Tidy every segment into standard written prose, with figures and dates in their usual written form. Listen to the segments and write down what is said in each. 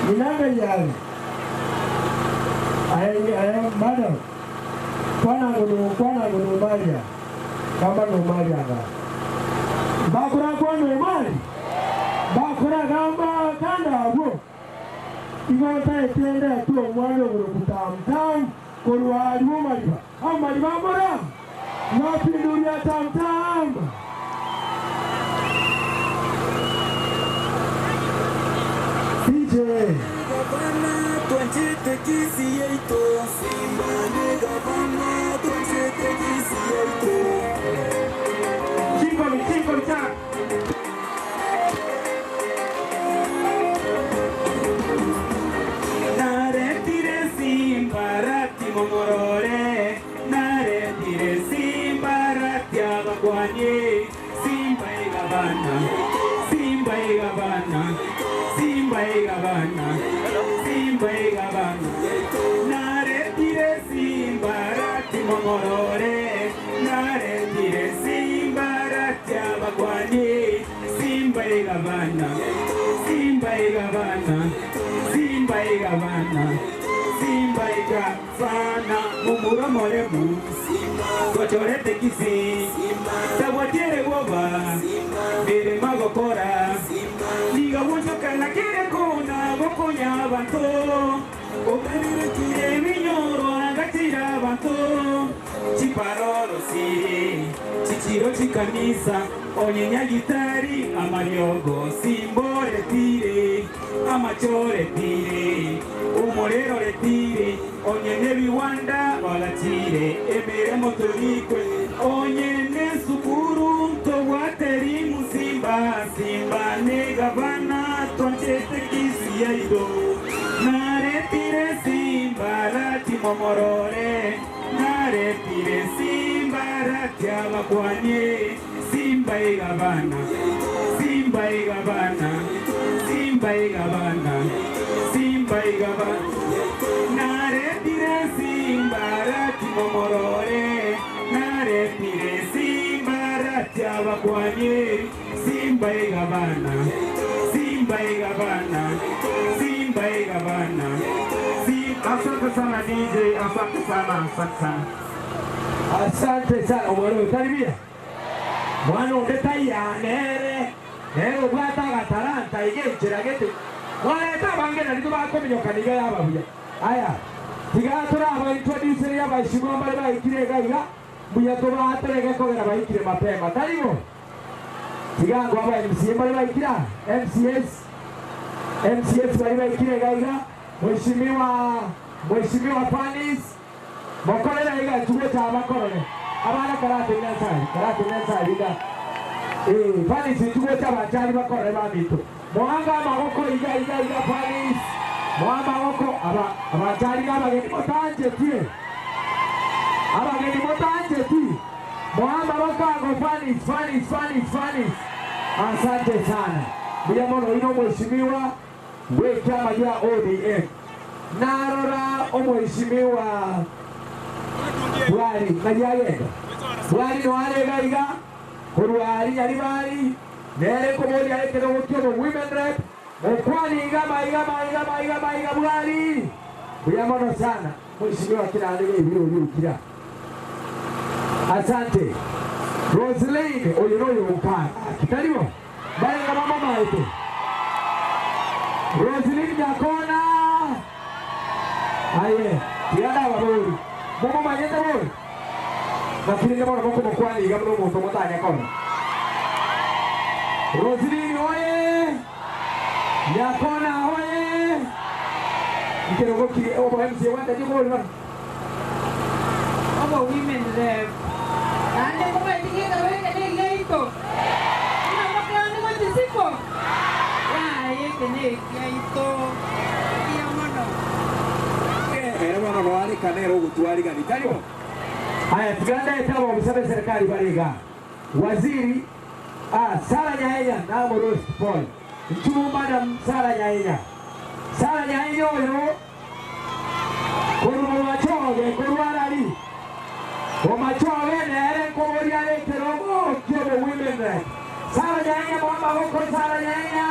Ng'ina ngai are? Aye, aye, madam, kwana ango no, kwana ango nomaria. Gamba nomaria anga. Mbakorakwana omari? Mbakoragamba kando abwo? Igo ntaete ndete omwana ogoroku Tam-Tam korwa aria omariba. Amariba amore ngapinduria Tam-Tam. DJ. Gavana twanchete Kisii yaito. Simba ne gavana twanchete Kisii yaito. Chikobi chikobi chaka. Naretire simbarati momorore, naretire simbarati abakwanye, simba igabana, simba igabana, simba igabana, simba igabana. Naretire simbarati momorore, naretire simbarati abakwanye, simba igabana, simba igabana, simba igabana, simba igabana, mumura moremu, gochorete Kisii, tabwatiere bwoba, mbere magokora, niga gwonchokana kere kona gokonya abanto, ogarerekire eminyoro agachira abanto, chiparoro siri, chichiro chikanisa, onye nyagitari amariogo simboretire, amachoretire, omoreroretire, onye nebiwanda bagachire, emeremo torikwe, onye nesukuru tobwateri musimba, simba ne gavana twanchete Kisii yaito, naretire simba ratimomorore, naretire simba ratiabakwanye, simba igabana, simba igabana, simba igabana, simba igabana, naretire simba ratimomorore, naretire simba ratiabakwanye, simba igabana, simba igabana, simba igabana, simba. Asante sana DJ, asante sana, asante sana. Asante sana omwana karibia mwana onde taiyanere nere obwate agataranta iga enchera gete mwareta abange nari tubakominyoka niga yababuya aya tiga turaba introduce abashimwa mbare baikire iga iga mbuya tubaterege kogera baikire mapema taribo tiga ngo aba MCA mbare baikira MCS MCS bari baikire iga iga mheshimiwa mheshimiwa Panis mokorera iga chugo cha bakorore abana karate nensari karate nensari iga eh Panis chugo cha bachari bakorore bamito mwanga amaboko iga iga iga Panis mwanga amaboko aba abachari n'abageni motanje tie abageni motanje ti mwanga bakango Panis Panis Panis Panis asante sana mbuya mono ino mheshimiwa we chama ya ODM narora omheshimiwa Bwari ng'ari Bwari noarega iga korwa Nyaribari nere koboria ekero gokiobo women rep mokwani iga maiga maiga maiga maiga Bwari mbuya mono sana mheshimiwa kirarege ibiro byukira asante Roseline oyo noyo ukara kitaribo barenga mama maite Roseline Nyakona aye tiana babori momo manyete bori nakirinde mono moko mokwani iga muno omonto motanya kono Roseline oye Nyakona oye Nkerogo kiri obo MCA wanda jiko bori bana Obo women rep. Nande kumatigika weke ne yaito. Ina makani ko tisiko. Ya yeke ne yaito. Ya mono. Ere bono noarika nere ogotwarigani taribo. Haya, tugandaye tabo obusabe serikali bariga waziri ah, Sara Nyaenya namo Rose Paul nchumu madam Sara Nyaenya Sara Nyaenya oyo korwa machoge korwa rari omachoge nere nkoboria areterwo kiobo women rep Sara Nyaenya mwamba goko Sara Nyaenya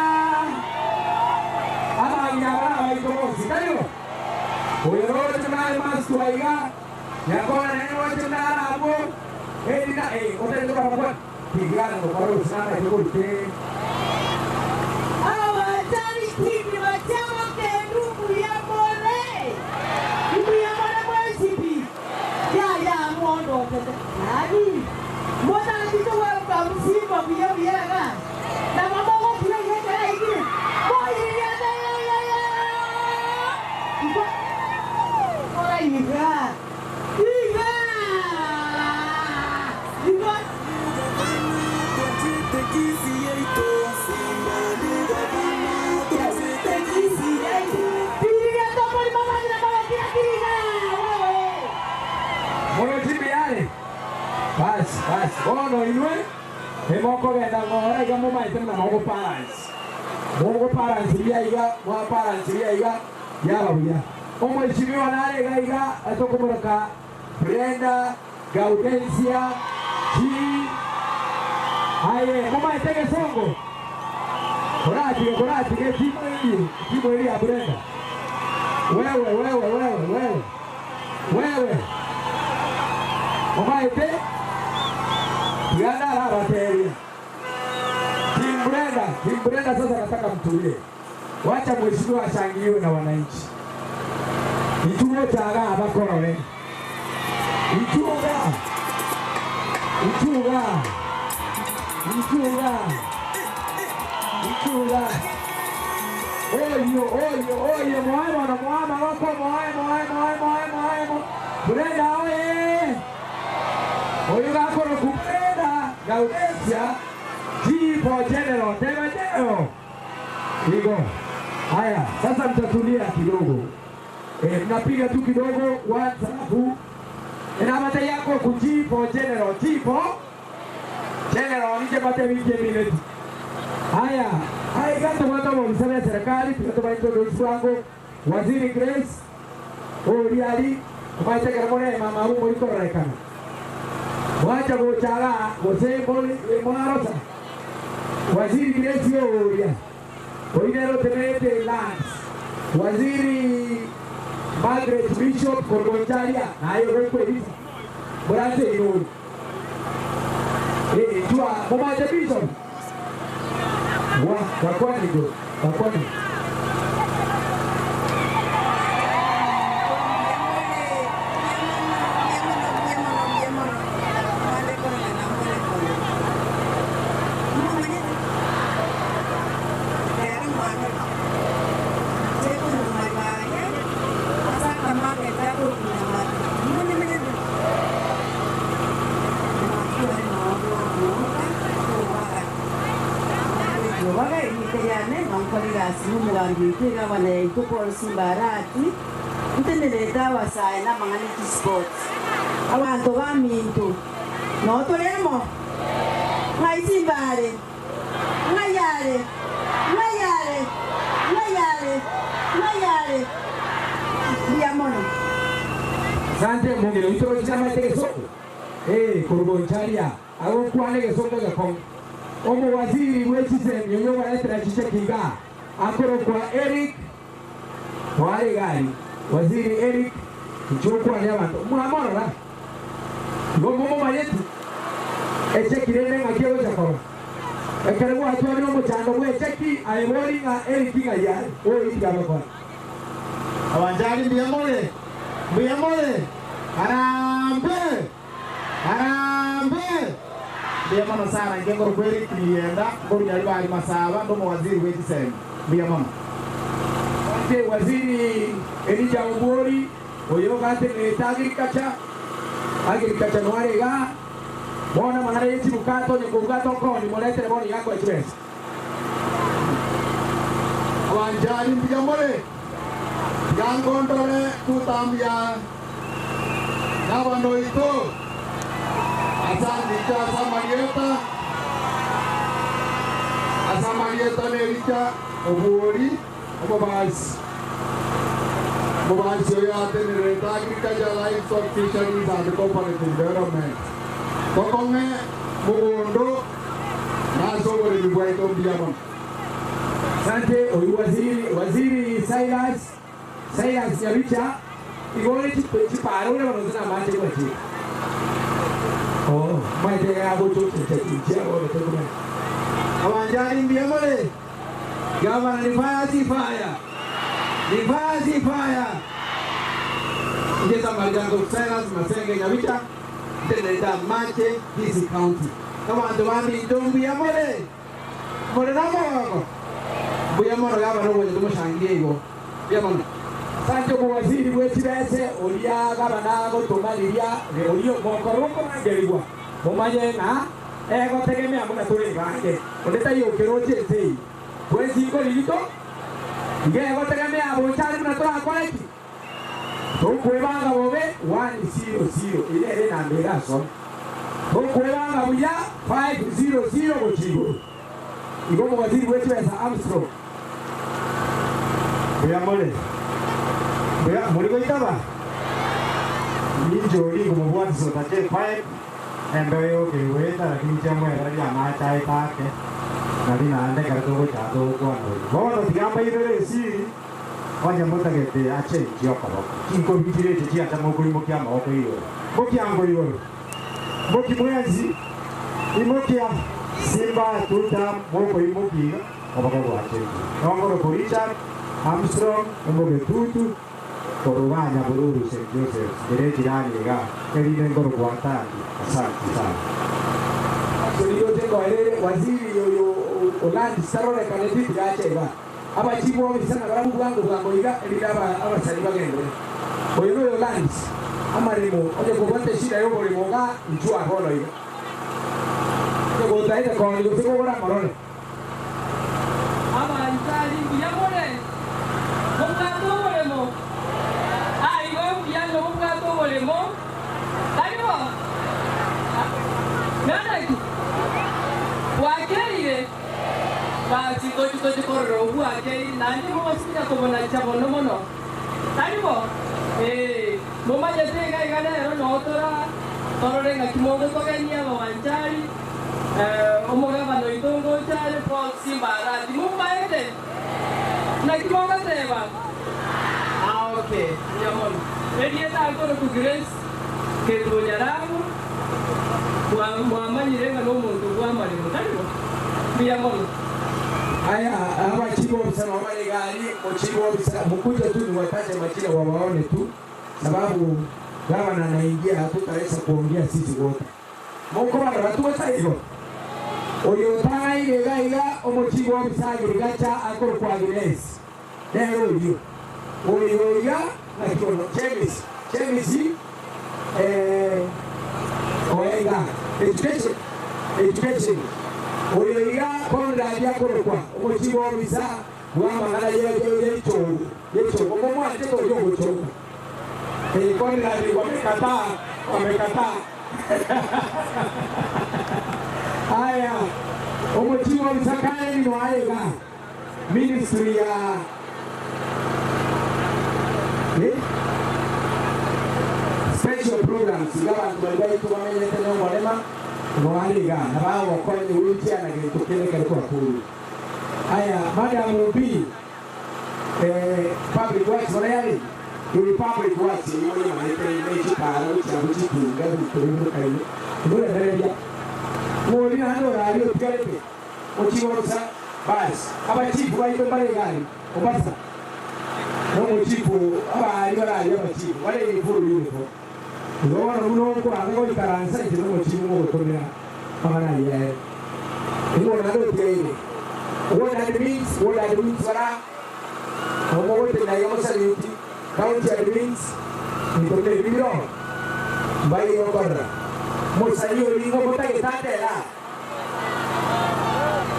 abang'ina bara sio? Oyo noroche nare Mastwa iga, Nyakona naye noroche nare abwo, Edina, eh, otagete korora Tigana gokora obosacha ase goite. Abatari tindi bachia gokendu mbuya more, mbuya more mwensi pi, yaya mondotete nani motagete goaka msimba buya buya iga nabo mogokira iga ekero aikire moiriate yayaya igo kora iga iga igo. Morochi mbiare? Basi, basi. Bono inwe emokogenda ng'ora iga momaete buna mogobalance. Mogobalance buya iga, mwabalance buya iga, yaba buya. Omweshimiwa nare iga iga atokomoroka Brenda Gaudensia G. Aye, momaete gesongo. Koratige, koratige timu hii, timu hii ya Brenda. Wewe, wewe, wewe, wewe. Wewe. Omaete Uganda abateria. Team Brenda, Team Brenda sasa nataka mtulie. Wacha mheshimiwa ashangiliwe na wananchi. Ituo chaga abakorore. Ituga. Ituga. Ituga. Ituga. Oyo, oyo, oyo, moe mono, moe magoko, moe, moe, moe, moe, moe, moe. Brenda oye. Oyo gakoro ku Brenda Gaudensia G for General, Teba General. Igo. Haya, sasa mtatulia kidogo. Eh, mnapiga tu kidogo once alafu inamata yako ku G for General, G for General, nije mate wiki minute. Haya, haya gato watu wa msana serikali tukatoba introduce wangu Waziri Grace Oriali kumaite karamone mama rumo ikorekana. Wacha gochaga gose boli mwarosa. Waziri Grace Oria. Oinero tenete lands. Waziri Margaret Bishop Korgoncharia nayo kweli. Borate ino. Eh, jua momaite Bishop. Wa, wakwani go. Wakwani. Abantu bamintu notolemo ng'aisimbare ng'ayare ng'ayare ng'ayare ng'ayare mbuya mono. Asante mungire utoro chama tegesoko. Eh, Korgoncharia. Ago kwane gesoko gakong. Omo waziri wechise nyonyo waletera chiche kinga. Akoro kwa Eric Mwale gari. Waziri Eric Nchokwa ne abantu. Mwamorora. Ngo momo mayetu. Eche kirene ngakio chakoro. Ekere gwatwari omochando bwecheki ayebori nga Eric nga yare. Oyi gabakora. Abanjali mbiyamole mbiyamole harambe harambe mbiyamono sana ngengoro kweri kiyenda ngoru yali bali masaba ndo waziri wekiseme mbiyamono. Ante waziri Elijah Obori oyo gate neta agriculture agriculture nwarega bona mang'ana ye chibukato nyekubukato koni muletere boni yako express. Abanjali mbiyamole yangondole tutambya nabanoito asandika asamarieta asamarieta nericha obori omubansi omubansi oyo atenerete agriculture livestock fisheries and cooperative development tokong'e mugondo nase oboremi bwaito mbuya mono. Asante oyu waziri waziri Silas Silas Nyabicha igo ore chipara ore bono gose namache gwachika. Oh, omanyete iga agocha ochencha chinchia bono tokomanya. Abanchani mbuya more? Gavana ni fire si fire? Ni fire si fire? Inche Samaritango Silas Masenge Nyabicha, ntenerete amache Kisii County. Abanto baminto mbuya more? More nomogoko? Mbuya mono gavana ogocha tomoshangirie igo. Mbuya mono. Asante omowaziri bwe chibese oria gavana agotoma riria oria mokorwa okorangerigwa momanye ng'a egotegemea buna tore bange. Onde taiyo okeroche ense eye. Twensi nkorigito iga egotegemea bonchari buna torakore ki? Tokwebanga bobe 100 eye nere enamba erasome. Tokwebanga buya 500 gochia igoro. Igo omowaziri bwe chibesa Armstrong. Mbuya more? Mbuya muri goitaba? Ninche oria inkomobwatisa otache epipe, embeo yoka egoeta, lakini inche moebererie amache aete ake, nari naende ekero togochaka togokwana oria. Bono tiga mbairere esiri, onye motagete achenchie okoboko. Chinkobi chire echi chiacha mokoimokia amaboko igoro. Mokiango igoro. Moki mwensi, imokia, simba tuta mokoimokia iga. Oboko gwachenchire. Nongoro ko Richard Armstrong omogetutu korwa Banyabururu St. Joseph's ere ejirani igaa erinde nkoro gwatangi. Asanti sana. Riroche nkoerere waziri oyo Olandish tarorekaneti tigacha igaa. Abachifu obisa na barabwo bwango bwango iga erinde abasani bagenderere. Oyo noyo Olandish amaremo onye kobwate eshida yoboremo iga inchuo bono iga. Onye gotaete kooni gose kogora amarore. Abanchari mbuya more? Mobwate oboremo? Aigo mbuya ng'a mobwate oboremo, tari bo? Naki? Bwakeire? Basi tochi toche korora obwakeire, naende mobasinya kobonacha mono mono, tari bo? Ee, momanyete iga iga nero noo tora torore ng'aki mogotogenia abawanchari. Omogabana oito ngocha are Paul Simba Arati. Mombaete? Naki mogoteba? Ah, okay, mbuya mono. Erieta akorokwa Grace Kerubo Nyarabu, mwamanyire ng'a nomonto bw'amaremo, tari bo? Mbuya mono. Aya, abachibu obisa nabo bare iga aria, mochibu obisa, mukuje tu niwatache majina wawaone tu, sababu gavana anaingia hatutaweza kuongea sisi wote. Mokobarora twensi igo, oyo otang'aine iga iga omochibi bw'obisaageri gacha akorokwa Aginesi, nere oyio. Oyo iga naki ono James, James eh, oenga education, education. Oyo iga Conrad akorokwa omochibi bw'obisa bw'amang'ana ye yechogo, yechogo momwanchete oyo ogochoka. Eh, Conrad wamekataa, wamekataa. Aya, omochibi bw'obisa Karen Waega, ministry ya special programs iga abantu bari baitu bamenyete n'omorema noariga nabagokonya wheelchair na gintu kende kari kwakuru. Aya, Madam B, public works barayari iri public works iyo manete n'ekipara cyangwa kitunga bitubirukanye nuremereria muri hano rari otigarete okibosa basi abachifu baito baregari obasa n'omuchifu abari barari abachifu bare full uniform ndobona muno okwanga goikaransa ite n'omuchifu mugotomera amana ye nibo nando otigaire. What admins, what admins bara omogote na yomosaluti county admins nitoke bibiro bai okorra musayi olingo motagetatera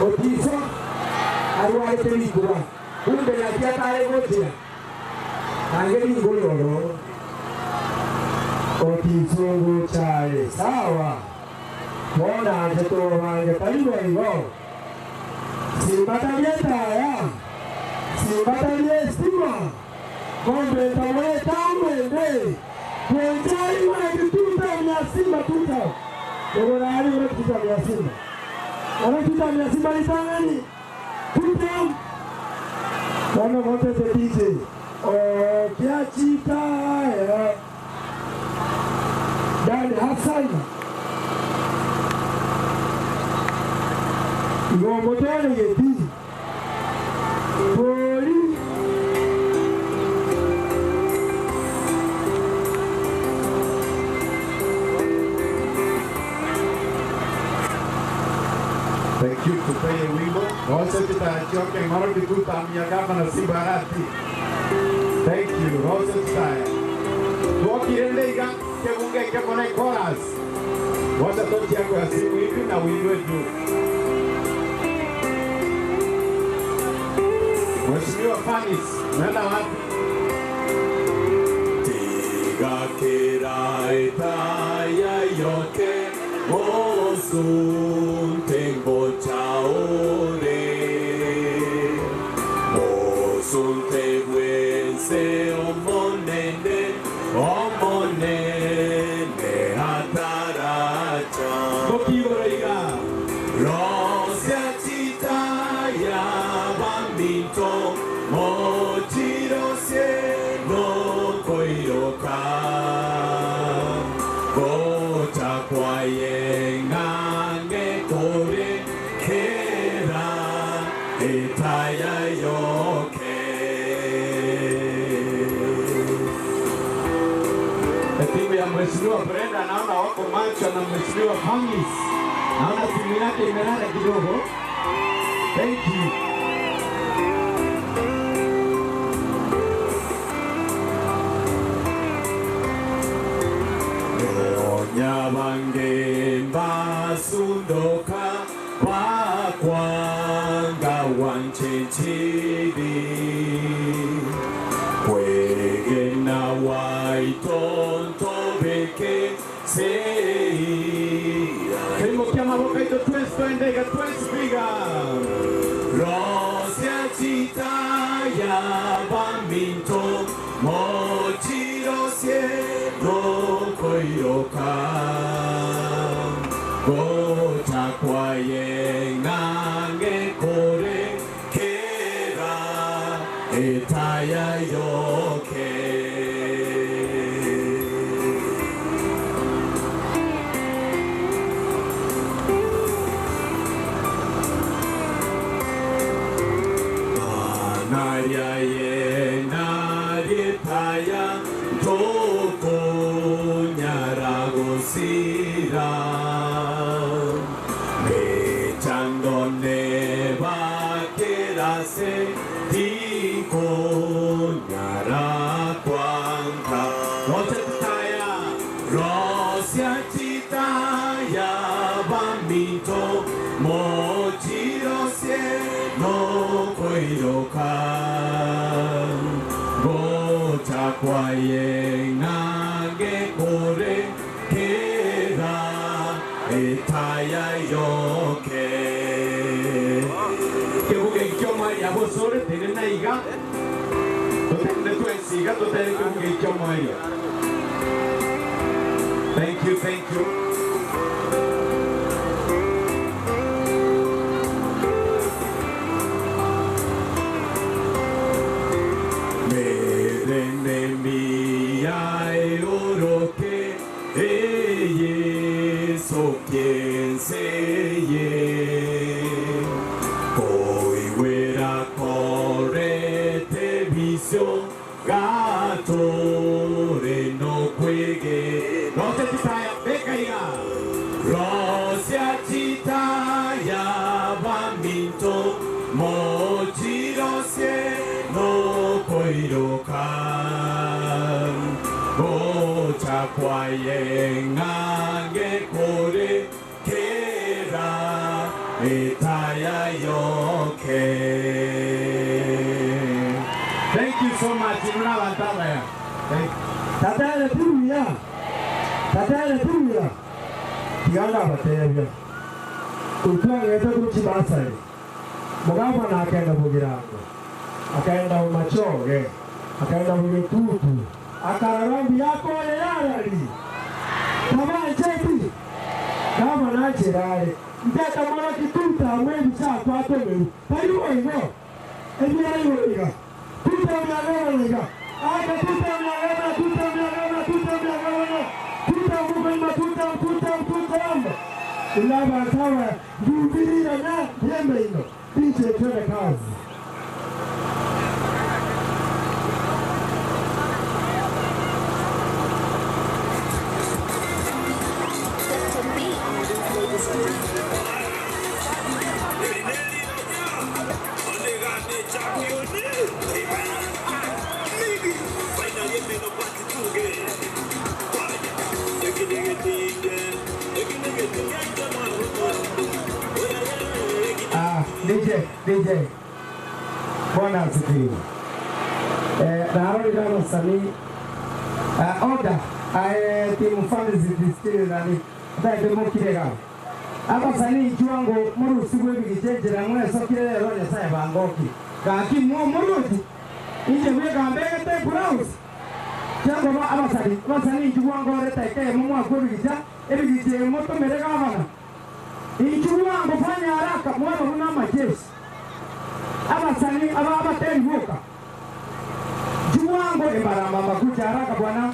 otiso arwarete rigura kumbe nakiatare gochia nange riguroro Otiso gochaye sawa bona nje tobange taribo igo simba tabietaya simba tabiestima gombe taweta mwende kwenjari mwe tuta mia simba tuta ogorari ore tuta mia simba ore tuta mia simba litangani tuta bono gote te DJ. Rose chitaya chioke ng'oro kituta ya gavana Simba Arati. Thank you, Rose chitaya. Tuokirende iga kebunge kemone chorus. Wacha tochi yako ya simu hivi na uinue juu. Mheshimiwa Fanis, unaenda wapi? Tigakera etaya yoke mosuntengo chaore mosuntegwense omonene omonene ataracha Tokigoro iga. Rosia chitaya baminto mochirosie no koiroka gocha kwaye ngange kore kera etaya yoke. Timu ya Mheshimiwa Brenda naona wako macho na Mheshimiwa Hamis. Naona timu yake imelala kidogo. Thank you. Nyabange basundoka bakwanga wanchechiri kwegena waitontobeke sei Kirimo kia maboko ito twens twendega twens biga. Rosia chitaya baminto mochirosie no koiroka gocha kwaye ngange kore kera etaya yoke. Naria naritaya toko nyaragosira Mechando ne bakerase tiko nyarakwanta Rosia chitaya Rosia chitaya baminto mochirosie no koiroka gocha kwaye ngange kore kera etaya yoke. Kebuge ikio mwaria bosore tene na iga. Totende twens iga totende kebuge ikio mwaria. Thank you, thank you. Merene mia eoroke eye sokienseye Koiwera korete visio gatore no kwege. Rosia chitaya beka iga. Rosia chitaya baminto mochirosie no koiroka gocha kwaye ngange kore kera etaya yoke. Thank you so much. Inuna bantabaya. Thank you. Tatele tuya. Tatele tuya. Tigana batebya. Utwangete kuchibasari. Mugabana akaenda Bugirango. Akaenda Machoge. Akaenda Bugitutu. Akararambi yako yarari. Kama cheti. Kama nachirare. Ndeta mwana kituta mwebi cha kwa tomeru. Tayuwa ino. Ebira iwo iga. Tuta mya iga. Aka tuta mya gana, tuta mya gana, tuta mya gana. Tuta mubaima, tuta, tuta, tuta. Ilaba tawa, jubilira na yembe ino. DJ twende kazi. DJ. Bwana asifiwe. Eh, narorire abasanii eh, order aye timu families district nani taete mokire gawe abasanii ichwango murusigwe ebigichenchera mwesokire rero Nyasaye bangoki gaki mwo muruti inche bwegambegete blouse chango ba abasanii abasanii ichwango oretaike mumwakwa ebigicha ebigiche motomere gabana ichwango fanya haraka mwana buna amajeshi abasanii aba abateribuka juwango embaramba makuja haraka bwana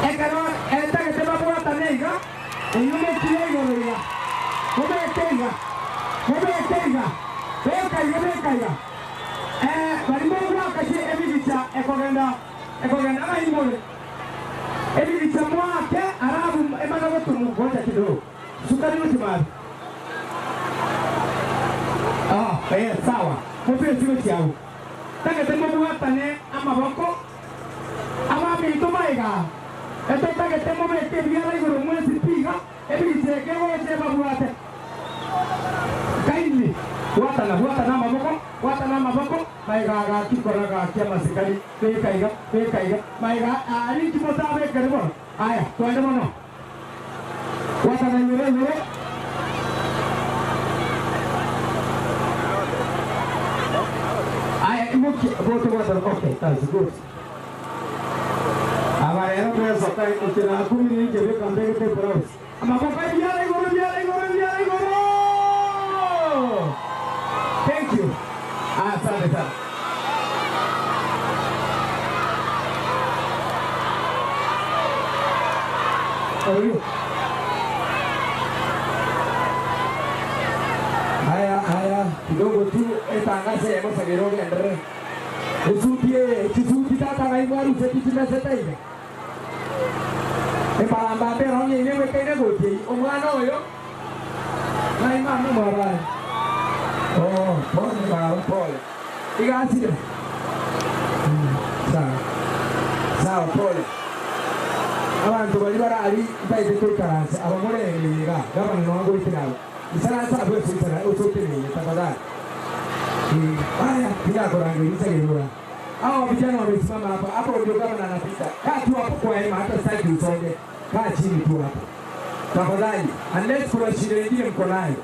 ekero etagete babwatane iga enyuma ekire igoro iga mobeke iga mobeke iga beka iga beka iga bari mogwakache ebigicha ekogenda ekogenda amaimore ebigicha mwake arabu emana gotumu gocha kidogo sukari nochimabi ah sawa mopire chiro chiao tagete mobwatane amaboko ababinto maiga etotagete mobeke ebiara igoro mwesi piga ebigicheke goche babwate kindly bwatana bwatana amaboko bwatana amaboko maiga gakikora gakia masikari beka iga beka iga maiga ari kimotabekere bono aya twende mono bwatana igoro igoro aya imuki bote bwatana okay that's good abarero twesoka ukina kumi ninje beka mbegete blouse amaboko ebiara igoro ebiara igoro ebiara igoro thank you asante sana Oyo. Haya haya kidogo tu etangaze emosagero gendere esupie chisupi tata ngaimwaru sekichimeseta iga embaramba mbero ng'ine gwekaine gotiei omwana oyo naimama mwabae oh pole baba pole igasire sawa sawa pole abantu bari barari baite kwikaransa abamurengera gabana nongoitirabo isaransa abwefuitara utoteneye tafadhali haya pia Hao vijana wamesimama hapa hapo, ndio gavana anapita. Kaa tu hapo kwa hema, hata sitaki usonge. Kaa chini tu hapo tafadhali, unless kuna shida nyingine mko nayo.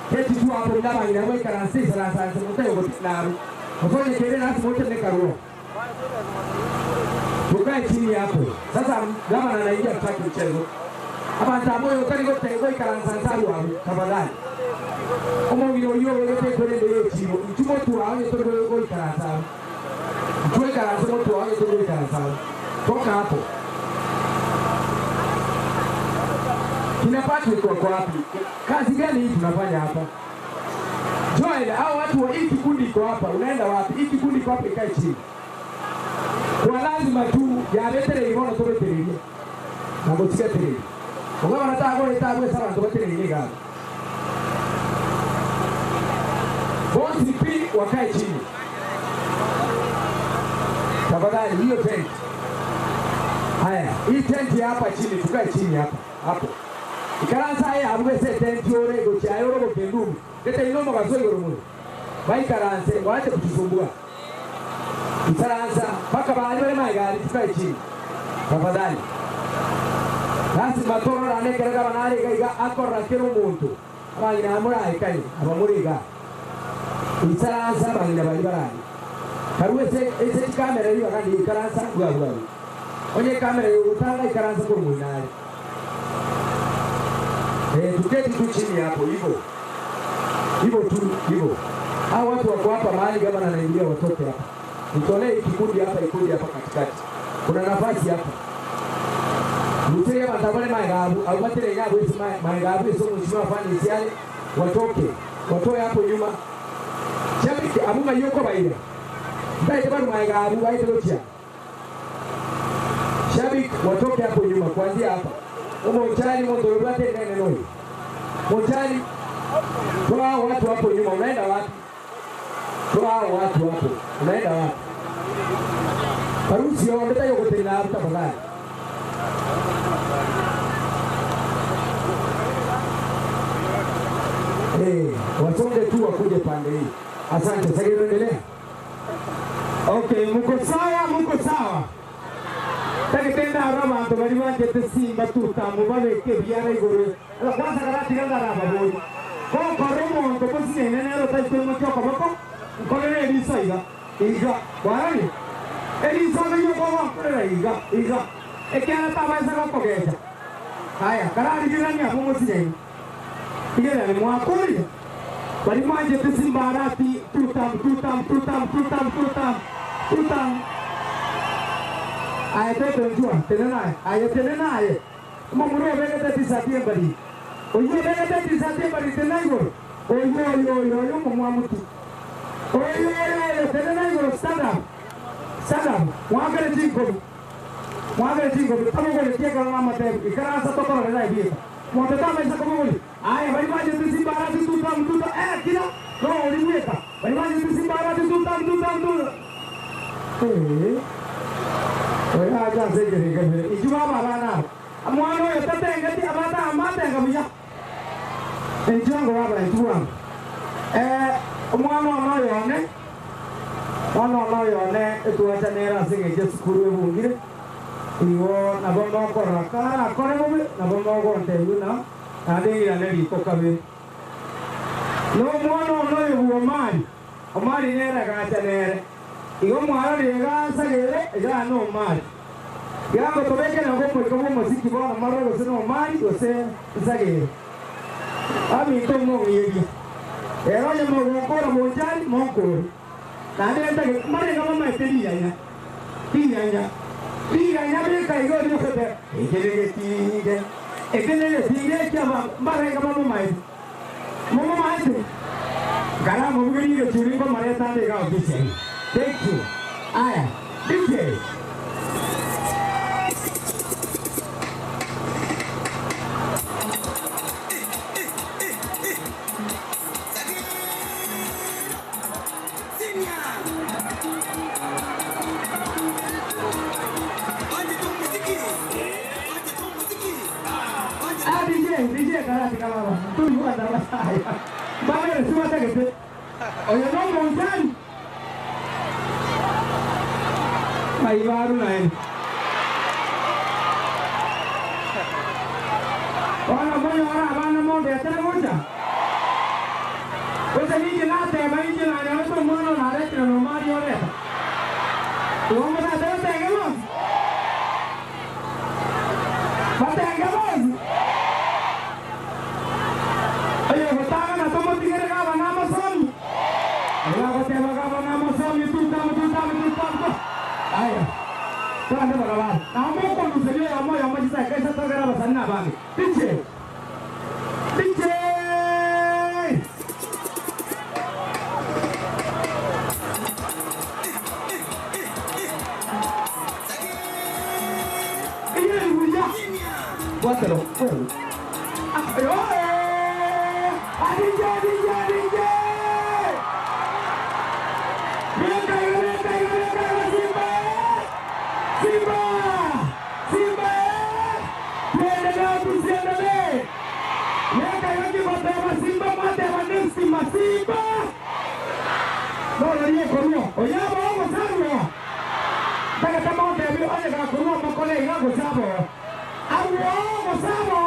Keti tu hapo ndaba inaweka na sisi na sasa mtayo gotinaru. Mfanye kelele hasa mote nekaruo. Tukae chini hapo. Sasa gavana anaingia, tutaki mchezo. Hapa ntamoyo kali gote goikaransa nsaru hapo tafadhali. Omogiro yo wegete kwere ndeye chiro. Mtumo tu awe togo goikaransa. Mtuwe karansa mtu awe togo goikaransa. Toka hapo. Kina Patrick wako wapi? Kazi gani hii tunafanya hapa? Joel, hao watu wa hii kikundi iko hapa, unaenda wapi? Hii kikundi iko hapa, ikae chini. Kwa lazima tu yabetere ibono tobetererie. Na gotigatererie. Ogaba nataka go eta gwe saba tobetererie gabe. Bosi pi wakae chini. Tafadhali hiyo tent. Haya, hii tent hapa chini, tukae chini hapa. Hapo. Ikaransa haya abwe se tent yore gocha yoro gokendumu. Leta inomo kasoy goromo. Baikaranse waache kutusumbua. Ikaransa mpaka baali wale maigari tukae chini. Tafadhali. Lazima torora nekerega banare iga akorra kero muntu. Abangina amura ikai abamuriga. Ikaransa bangina bali barani. Karuwe se ese kamera iba kandi ikaransa bwa bwa. Onye kamera yutanga ikaransa kwa mwinari. Tuketi tu chini hapo hivyo. Hivyo tu hivyo. Hao watu wako hapa mahali gavana anaingia watoke hapa. Nitolee kikundi hapa ikundi hapa katikati. Kuna nafasi hapa. Muteye batabale maegabu, au batere yabu isi maegabu iso mheshimiwa fani isiale watoke. Watoe hapo nyuma. Shabiki abuma yoko baira. Ndaite bado maegabu baite lochia. Shabiki watoke hapo nyuma kuanzia hapa. Umo mchali moto rubate nene noi. Mchali toa watu hapo nyuma, unaenda wapi? Toa watu hapo. Unaenda wapi? Parusi yo ndeta yokotela hapo tafadhali. Wasonge tu wakuje pande hii. Asante, Sagero endelea. Okay, muko sawa, muko sawa. Tagitenda aro abantu bari banjete simba tutamu babeke ebiara igoro. Kwanza karatiga ndaraba bori. Kokora omonto bosinene nero taitwe okoboko nkorere eriso iga. Iga, kwarani? Eriso niyo kogonkorera iga, iga. Ekiara tabaisa gokogecha. Haya, kararigerania abo mosinene. Tigerani mwakorire. Bari mwanjete simba arati tutam tutam tutam tutam tutam tutam. Aya tete njua tene naye. Aya tene naye. Mumuro begete tisati embari. Oyo begete tisati embari tene igoro. Oyo oyo oyo oyo mumwamutu. Oyo oyo oyo tene na igoro stand up. Stand up. Mwagere chinkobi. Mwagere chinkobi. Tamogore tieka na matebu. Ikarasa tokoro na ibieka. Mwatata maisha komogoli. Aya bari mwanjete simba arati tutam tutam. Eh kila. No ulimweka. Bari mwanjete simba arati tutam tutam tutam. Eh. Oya aja segere gere. Ijuba baba na. Mwana oyo tatengeti abata amatenga buya. Enjango baba ijuba. Eh omwana ono yone. Mwana ono yone etuacha nera singe sukuru ebungire. Iwo nabo mokora kara kore bobe nabo mogonte yuna. Nade ira ne liko kabe. No mwana ono yo omari. Omari nera gacha nere. Igo mwana rega sagere ya no omari. Yango tobeke na gomo ikomo muziki bwana maro gose no omari gose sagere. Ami to mo yebi. Ero ye mo gokora monjali mokoro. Nade ndage mare ga mama eteri ya ya. Tiya ya. Tiya ya be kai go ri kote. Ekelege tinge. Ekelege tinge kya ba mare ga mama mai. Mama mai. Gara mo bugiri ge churi ko mare ta de ga office. Thank you. Aya, DJ. Ah, DJ, DJ, karate kalaba. Tu yuwa na masaya. Bamere suwa tagete. Oyo no monjani. Maibaru na yeye. Wana moyo wana bana monde atana moja. Wesa niji na tema niji na na to mono na re no mari ore. Tumo na te tengemos. Batengemos. Oye, gotanga na tomo tigere ga bana masomi. Oye, gotema ga bana masomi tu tam tu tam tu tam. Aya. Twende barabara. Na moko nuselio ya moyo ambaye sasa kaisa togera basani na bangi. DJ. DJ. Iyo ni buya. Guátelo. Ah, eh. DJ, DJ, DJ. Venga, venga, venga, Simba. Simba! Simba! Tuendelee tusiendelee? Miaka yote matema Simba matema nesti masimba. No no ye koruo. Oyabo ogo sarwo. Taka tama ote bi oye ka koruo makole ina go sabo. Awo ogo sabo.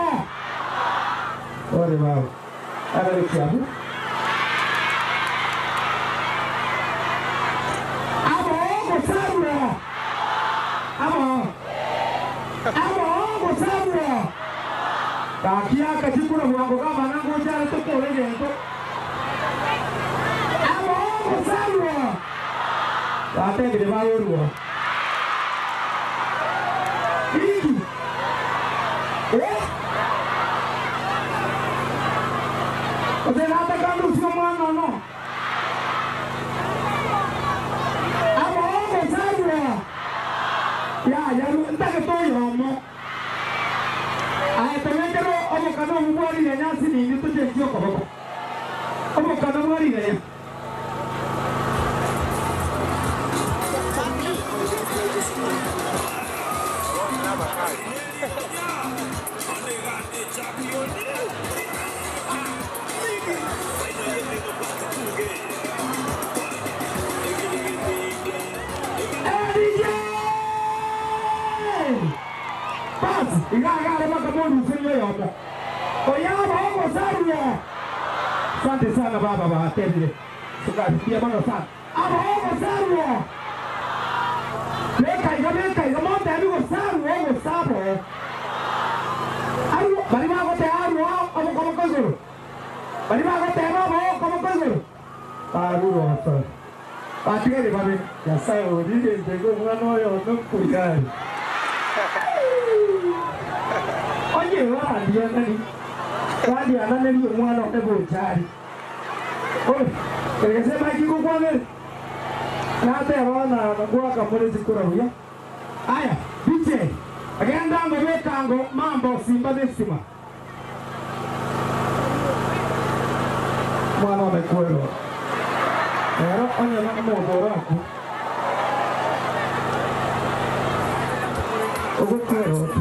Ore baba. Abere kiabu. Abo ogo sarwo. Abo. Abo ogo sarwo. Kakia kachikura mwango kama nango jara toko lege to. Abo ogo sarwo. Ate gire ba yoruo. Iki. Eh? Ose nata kandu sio mwana no. Abo ogo sarwo. Ya, ya ntake to yomo. Aya tawekero omukano mubwarire nyasi nini tuchenjio koboko. Omukano mwarire ya. Monduserie oyomo. Oyo abae ogosarua. Asante sana baba batebire. Sukari mbuya mono sana. Abae ogosarua. Beka iga beka iga montebi gosarua ogosabo. Arua baria bagoteba arua obokoboko igoro. Baria bagoteba oboe okoboko igoro. Barure osore. Batigari babe. Nyasae orire intege omwana oyo one nkoyare. Onye orandianani, randiananerie omwana one bonchari. Oi, gese mike ngokwanere? Nateba bana goaka more chikura buya. Aya, DJ, genda ango beka ango mambo simba nestima. Mwana one kwerwa. Ero onye nomonto orakwe. Ogokwerwa pi.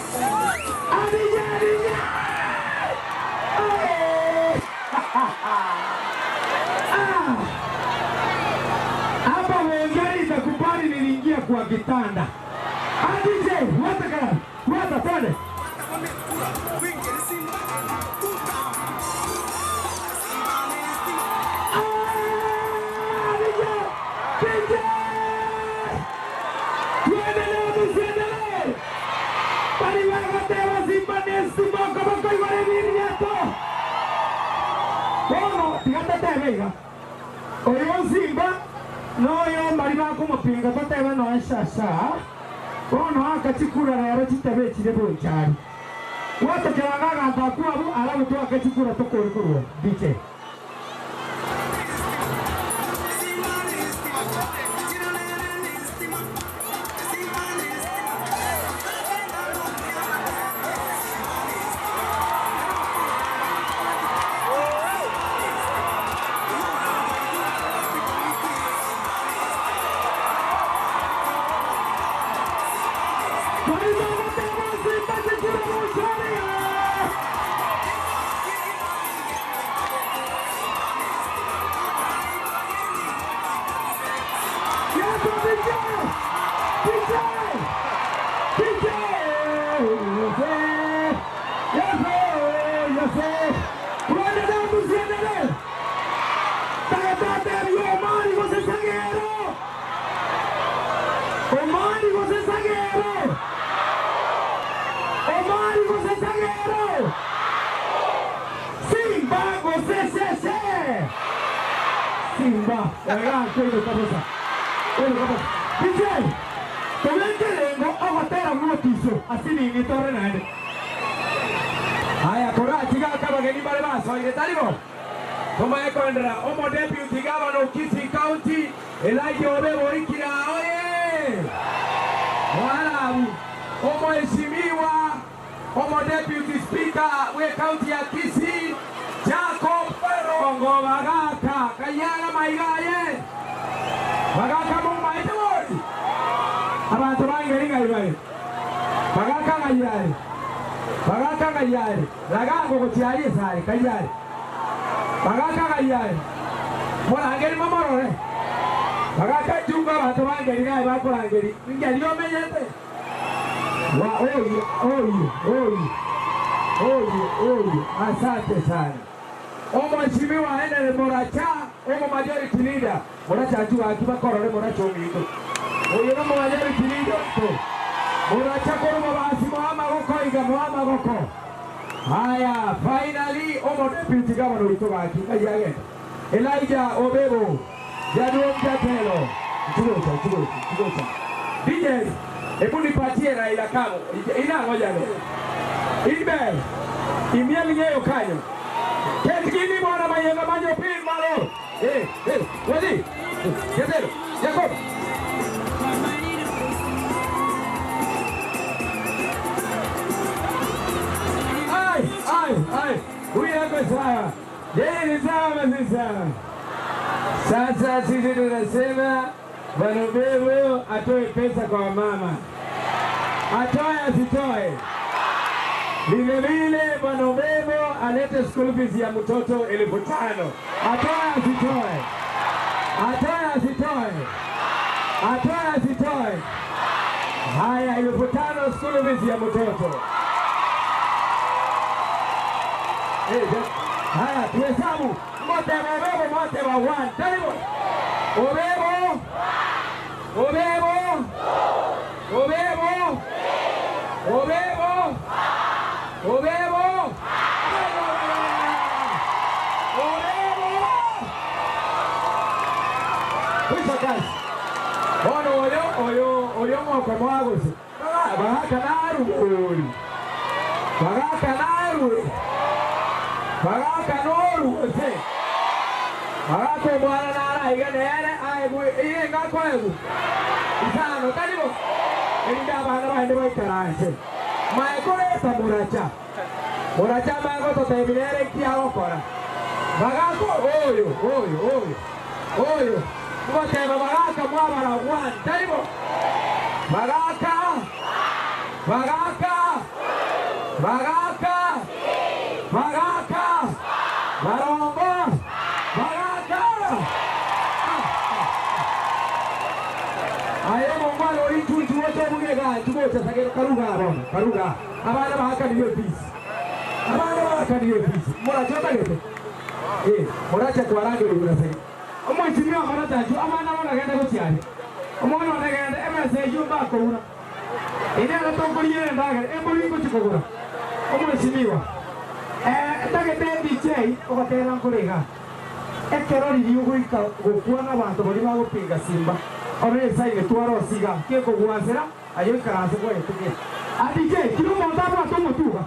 Adija, adija! Ah! Hapa Wengeri itakubali niliingia kwa kitanda. Ah, DJ, wata kala. Wata twende. Ah, DJ! DJ! Tuendelee tusiendelee? Bali bagateba Simba nestima okoboko igoro ebiriato. Bono tiga totebe iga. Oyo Simba noyo mbari bakomopinga totebe noe shasha. Bono akachikura rero chitebe chire bonchari. Gwatokera ng'aganto akwo abwo alafu twake chikura tokori korwa DJ. Bari bagoteba Simba chikura bonchari. Yes, DJ! DJ! DJ! Yes, yes, Tuendelee tusiendelee? Takatate Omari José Saguero. Omari José Saguero. Omari José Saguero. Simba José Sese. Simba. Oigan, kweli kabisa. Kweli kabisa. DJ. Tobeke lengo ogotera motiso asinini tore naende. Haya, koratiga kabageni bare basoire taribo. Tumaye kwendera omo deputy governor of Kisii County Elijah Obebo Ikira oye. Mwalabu omo heshimiwa omo deputy speaker we county ya Kisii Jacob Kongo Bagaka Kayala maigaye. Bagaka mumaite wodi. Abantu bangeri ngai Bagaka ngayare. Bagaka ngayare. Ragango gotiari sare kayare. Bagaka ngayare. Morangeri mamorore. Bagaka junga abantu bangeri ngai bakorangeri. Ngeri omenyete. Wa oyo oyo oyo. Oyo oyo. Asante sana. Omheshimiwa Henry Moracha, omo majority leader. Moracha ajua akiba korore Moracha omingo. Oyo no majority leader to. Moracha koro mabasi mwama goko iga mwama goko. Haya, finally omo deputy governor kutoka hakika yake. Elijah Obebo, Jaduo Mjatelo. Tugocha, tugocha, tugocha. DJ, hebu nipatie Raila Kamo. Ina ngoja leo. Ibe, imieli ngeyo kanyo. Ketkini bwana mayenga manyo pin malo. Eh, eh, wadi. Jatelo, Jacob. Ai, ai, ai. Huyu yako sawa. Yeye ni sawa si sawa. Sasa sisi tunasema Bwana Obebo atoe pesa kwa mama. Atoe asitoe? Vile vile Bwana Obebo alete school fees ya mtoto 5,000. Atoe asitoe? Atoe asitoe? Atoe asitoe? 5000 school fees ya mtoto. Eh, haya tuhesabu. Moteba obebo moteba 1. Taribo. Obebo. Obebo. Obebo. Obebo. Obebo. Obebo. Kwisha kazi. Bono oyo oyo oyo moko mwagosi. Bagaka naruguri. Bagaka naruguri. Bagaka norugose. Bagaka omwana naraiga nere aegwe iye ngakoegu. Isano taribo. Erinda abana baende baikaranse. Maekoreta muracha. Muracha maegototebinere nkiagokora. Bagaka oyo oyo oyo oyo. Ngoteba bagaka mwabara one taribo. Bagaka bagaka bagaka bagaka barongo bagaka. Aye mongwana ori chunchu wote mugega chugocha sagero karuga bono karuga abana bahakaniwe peace abana bahakaniwe peace muracha bagete eh muracha twarangire urasege Omweshimiwa maracha chu abana bagenda gochiari. Omwana onegende emesa eywo bakogura. Ine aratongoriere ndagera embori ngochikogura. Omweshimiwa. Ndagete DJ ogatera nkorega. Ekero riria ogoika gokwana abanto baria bagopinga Simba. Ore esaine twarosiga kekogwansera aye ikaranse gwaetukia. A DJ kiri omonto abwate omotuga.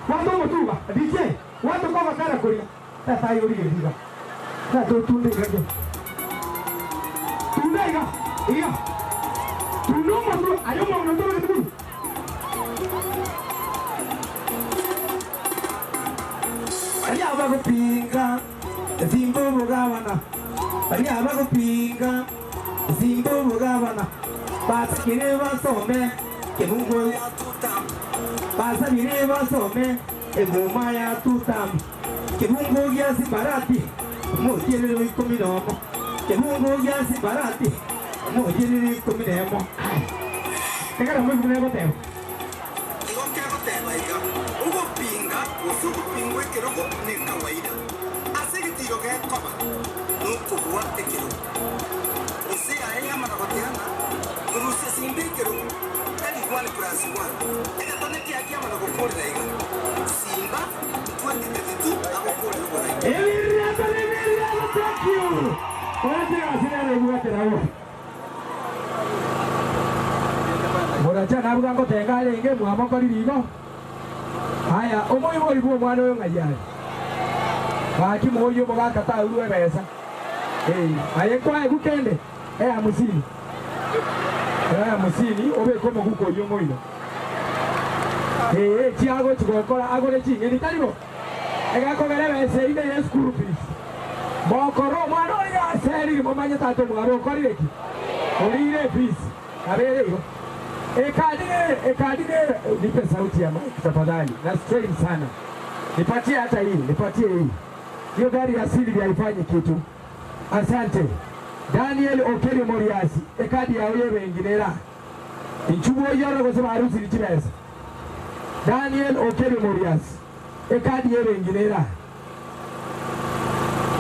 Bwate omotuga. DJ watoka ogotera koria. Tata yorige riga. Tata otunde igake. Tunda iga. Iga. Tunda omotu aye omonto otobe Baria bagupinga Simba obogabana. Baria bagupinga Simba obogabana. Basakire basome kebungo ya tutam. Basabire basome engoma ya tutam. Kebungo gya Simbarati mojerere 11. Kebungo gya Simbarati mojerere 11. Tekara mwikune goteba. Igokegoteba iga ugopinga gose ugopingwa ekerogo ni kawaida ase egetiro gekoba nokobua ekerogo ase aye amana gotiana korusia Simba ekerogo tari 1 plus 1 egetone kiaki amana gokorera iga Simba 2032 agokorera oborai. Ebiriato ebiriato thank you. Muracha gasinere bugatera. Muracha nabuga ngotenga arenge mwamokori rigo. Haya omoibori bwo omwana oyo ng'ayare. Gaki moyo mogaka taurwe ebesa. Eh, aye kwae gukende eh 50. Eh 50 obeke omoguko oyo moino. Eh chiago chigokora agore ching'eni taribo. Egakogera ebesa ine ya school fees. Mokoro omwana ori aserire momanye tata omwabo okorire ki? Orire fees. Abere igo. Ekadine ekadine nipe sauti ya mic tafadhali. Na strain sana. Nipatie hata hii, nipatie hii. Hiyo gari ya asili haifanyi kitu. Asante. Daniel Okello Moriasi, ekadi ya oye benginera. Inchubo yoro gose barusi lichibesa. Daniel Okello Moriasi, ekadi ye benginera.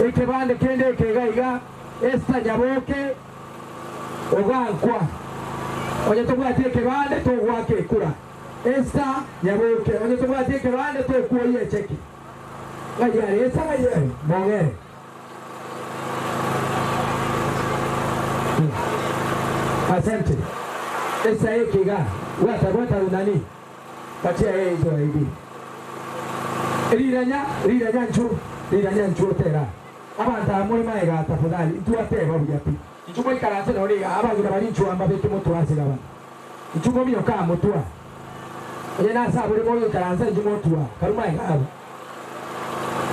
Ekebande kende ekegaiga Esther Nyaboke ogankwa. Onye tobwati ekebande togwaka ekura. Esther Nyaboke onye tobwati ekebande tokuoya echeki. Ngayare Esther ngayare mongere. Asante. Esther ekiga wata wata nani? Patia yeye hizo ID. Riranya riranya nchu riranya nchu tera. Abanta muri maega tafadhali ntuwateba buyapi. Nchumo ikaranse noriga abagira bari nchuamba beke mutwase gaba. Nchumo miyoka mutwa. Oye nasa buri moyo ikaranse nchumo twa karuma egabo.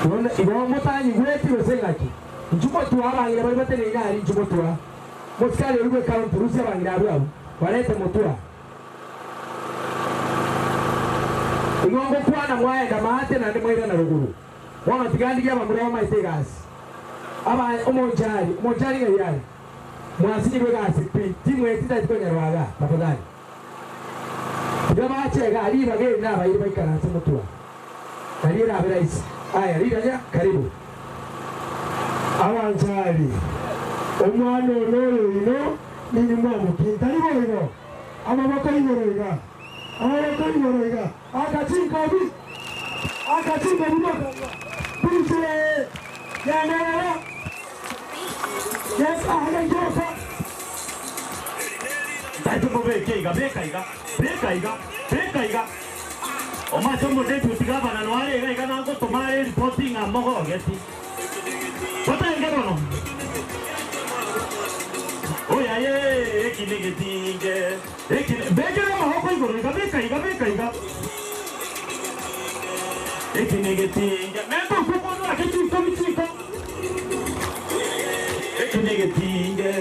Ibona ibo mutanyi gweti gose ngaki. Nchumo twa abagira bari batene inari nchumo twa. Mosikali origwe kaunti rusia abagira abo barete mutwa. Ingongo kwana mwaenda maate na ndi mwaira na ruguru. Wana tigandigia abamura bamaite gasi. Aba omonjari, omonjari ngayari. Mwasinyirwe gasi pi timu etita ikonyarwaga tafadhali. Tiga bache igaa, ribaga eri nabaire baikaranse motwe aa, nario erabe rahisi. Aya, riranya, karibu. Abanchari, omwana one oyo oino ninye mwamokinta, tari boigo? Amaboko igoro iga, amaboko igoro iga, aka chinkobi, aka chinkobi mokanwa, DJ, genderera, yes, aka nchoka. Ntaete mobeke iga, beka iga, beka iga, beka iga. Omanyete omodeputy gavana noare iga iga nagotoma are eripoti ng'a mogogeti. Totenge bono. Oya ye, eki negetinge, eki ne, bekera amaboko igoro iga, beka iga, beka iga. Eki negetinge, menta okwo okonyora ake chikobi chiko. Eki negetinge,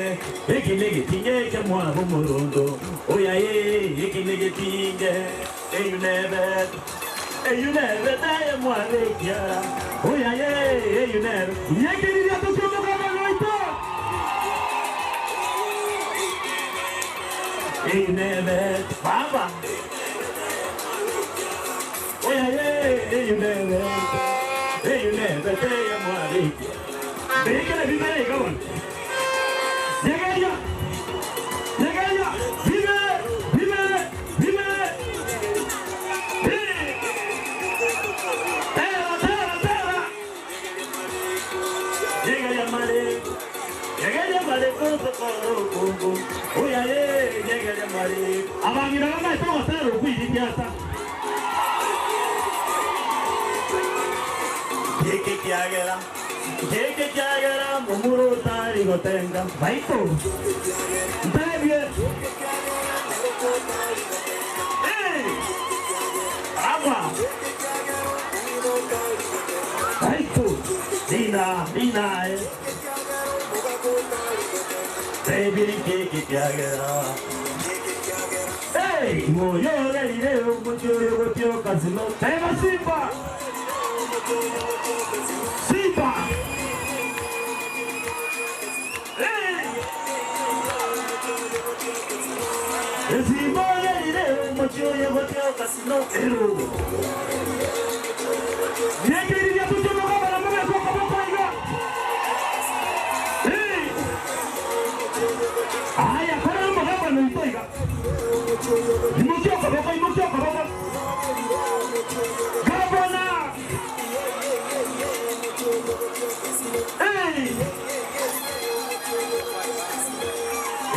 eki negetinge ekiamwabo omorondo, oya ee, eki negetinge, eywo nebete, eywo nebete aye mwabo ekiara, oya ee, eywo nebe. Yekereria tochie omoganda goito. Eywo nebete, baba, oya ee, eywo nebete, eywo nebete aye mwabo ekiara. Mbekere bibere iga bono. Yegeria, yegeria, bibere, bibere, bibere. Hey! Tera, tera, tera. Yegeria mare, yegeria mare kosokoro kongo. Oya ye, yegeria mare. Abang'ina bamaete ogotera okwiriria ata. Geke kiagera, geke kiagera, momura otari gotenga. Baito, ntebie. Hey! Agua. Baito, dina, dina, eh. Baby, geke kiagera. Hey! Moyorerire omuchoyo gotioka sino. Tema Simba! Simba! Hey! Simba omuchoyo gotioka sino. Ero. Yekereria tochie omoganda mobeke okoboko iga. Hey! Aya, kora omoganda noito iga. Imokia okoboko, imokia okoboko. Gavana! Hey!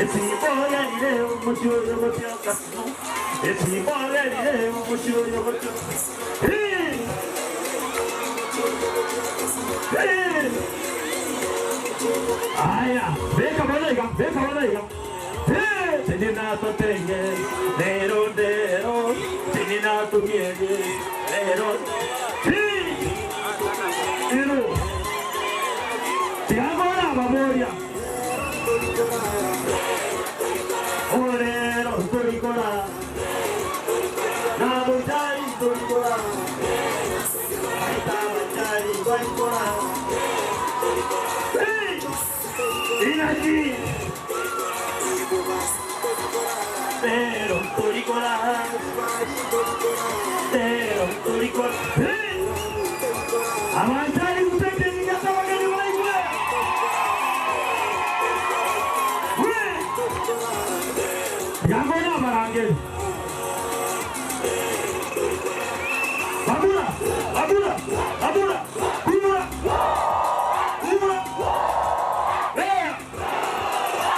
Esimbolerire omuchoyo gotioka sino. Esimbolerire omuchoyo gotioka. Hey! Hey! Aya, beka bono iga, beka bono iga. Hey! Tinina totenge, nero ndero, tinina tumiege, nero. Hey! Ero. Tigagora ababoria. Orero torikora, nabuchari torikora, aita bachari torikora. Hey! Inaji! Pero torikora, pero torikora. Hey! Avanzare uteke ninyata bageni baigwe. We! Yangona abarangeli. Abura! Abura! Abura! Kubura! Kubura! Bea!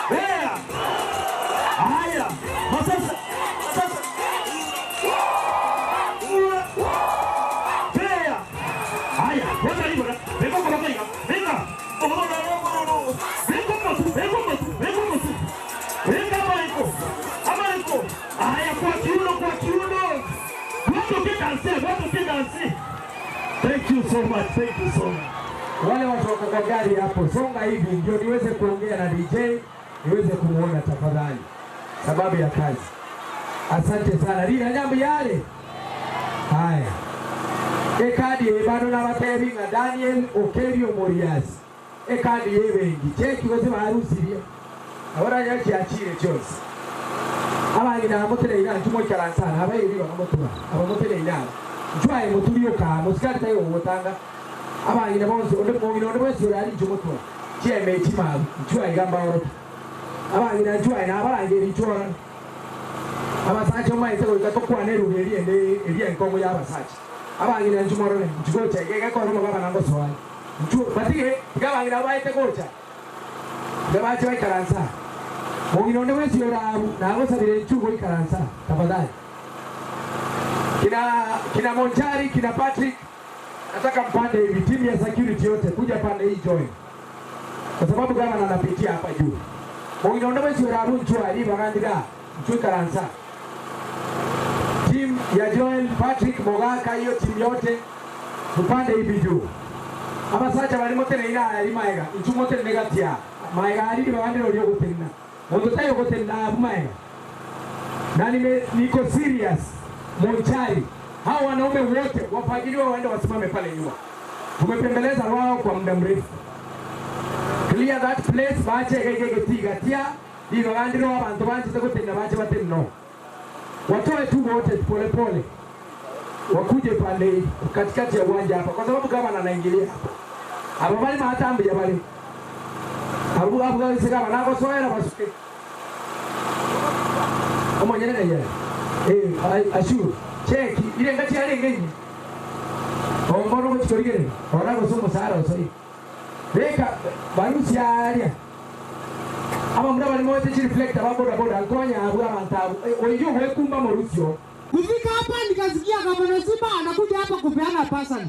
Bea! Aya! Masasa! Masasa! Kubura! Bea! Aya, wata libora. Beka kwa baka Beka. Ohola robo. Beka motu, beka motu, beka motu. Beka mariko. Amariko. Aya kwa kiuno, kwa kiuno. Watu ke danse, watu ke danse. Thank you so much. Thank you so much. Wale watu wako kwa gari hapo, songa hivi ndio niweze kuongea na DJ, niweze kumuona tafadhali, sababu ya kazi. Asante sana. Rina nyambi yale. Haya. Ekadi bado nabatebi nga Daniel Okerio Moriasi. Ekadi yebengi. Cheki gose barusirie. Ahora nyachi achire chose. Abang'ina aba moteneine aa, inchuo moikaranse aa, abairi ribaga motura, aba moteneine aa, inchuo aye moturi oka aa, mosikari taiyo gogotanga. Abang'ina bonsi, onde mong'ina onde bwensi ore aria inchuo motura, chiema echi mabu, inchuo aiga mbaorokie. Abang'ina inchuo aye nabarangerie inchuo orore. Abasacha omaete goika tokwane eruga eria ende eria enkong'u y'abasacha. Abang'ina inchuo morore, inchuo gocha iga egekora omogabana ngosoa are. Inchuo, batige, tiga abang'ina abwo baete gocha. Tiga bache baikaranse aa. Mong'ina onde bwensi ore abwo, nagosabire inchuo goikaransa aa, tafadhali. Kina, kina Monchari, kina Patrick, nataka mpande hivi, timu ya security yote, kuja pande hii join. Kwa sababu gavana anapitia hapa juu. Mong'ina onde bwensi ore abwo inchuo aria ribaga ndire aa, inchuo ikaranse aa. Team ya Joel, Patrick, Mogaka, hiyo team yote tupande hivi juu. Abasacha baria moteneine aya aria maega, inchuo motenene gati aa. Maega aria ribaga ndire oria ogotenena. Monto taiyo ogotenena abwo maega. Na nime niko serious Monchari, hao wanaume wote wafagiliwe waende wasimame pale nyuma. Tumepembeleza wao kwa muda mrefu. Clear that place bache iga iga egetii gatia ribaga ndire oo abanto banchete gotenena bache batenene oo. Watoe tu wote pole pole wakuje pande hii katikati ya uwanja hapa, kwa sababu gavana anaingilia hapa. Aba bari maata mbuya bari abu abu gabise gavana agosoera basuke omonyene ng'ai are eh, Ashuru cheki irenga chiarenge inye ombono ogochi korigereria rora gose omosara osoire beka barusia aria abamura baria moete chireflector ba boda boda nkonya abwo abanto abwo oyio ogwekumba morusia oo. Kufika hapa nikasikia gavana Simba anakuja hapa kupeana pasali.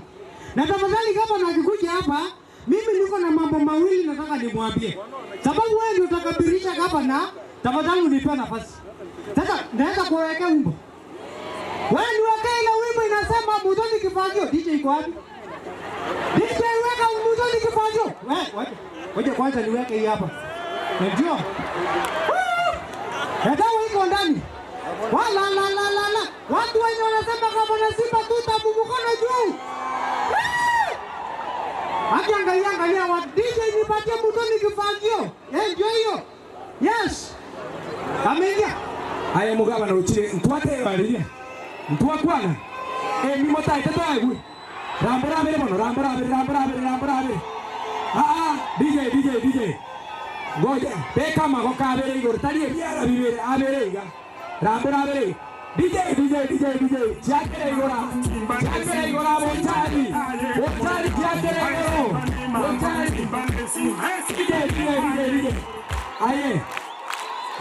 Na tafadhali gavana akikuja hapa, mimi niko na mambo mawili nataka nimwambie. Sababu wewe ndio utakabirisha gavana, tafadhali unipe nafasi. Sasa naweza kuwekea wimbo. Wewe niwekee ile wimbo inasema Muthoni Kifagio. DJ iko wapi? DJ weka Muthoni Kifagio. Wewe wacha. Ngoja kwanza niweke hii hapa. Ndio. Dawa iko ndani. Wala la la la la. Watu wenye wanasema gavana Simba tutabu mkono juu. Haki angalia angalia watu. DJ nipatie Muthoni Kifagio. Eh, ndio hiyo. Yes. Ameingia. Aye mugabana ochire ntwateba riria ntwakwana emimo taete twaigwe rambora abere bono rambora abere rambora abere rambora abere aa DJ DJ DJ ngoja beka amagoko abere igoro tari ebiara bibere abere iga rambora abere iga DJ DJ DJ DJ chiakere igora chiakere igora bonchari bonchari chiakere igoro bonchari DJ DJ DJ DJ aye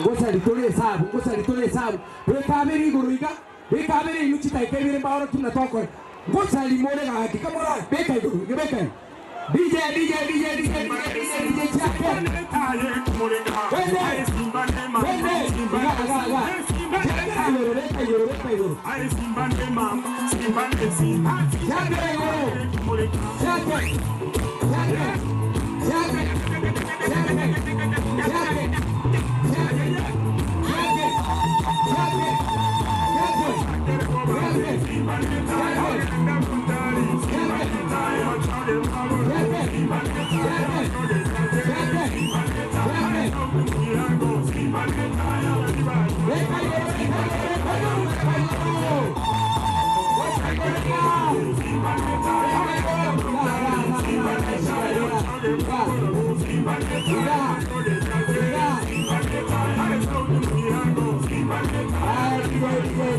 ngosari tore esabu ngosari tore esabu beka abere igoro iga beka abere inu chitaika ibere mbaorokia buna tokora ngosari more gaki kamora beka igoro iga beka igoro DJ DJ DJ DJ DJ DJ DJ chiake Twende twende iga iga iga chiakere igoro beka igoro beka igoro chiakere igoro chiake chiake chiake chiake chiake chiake chiake chiake chiake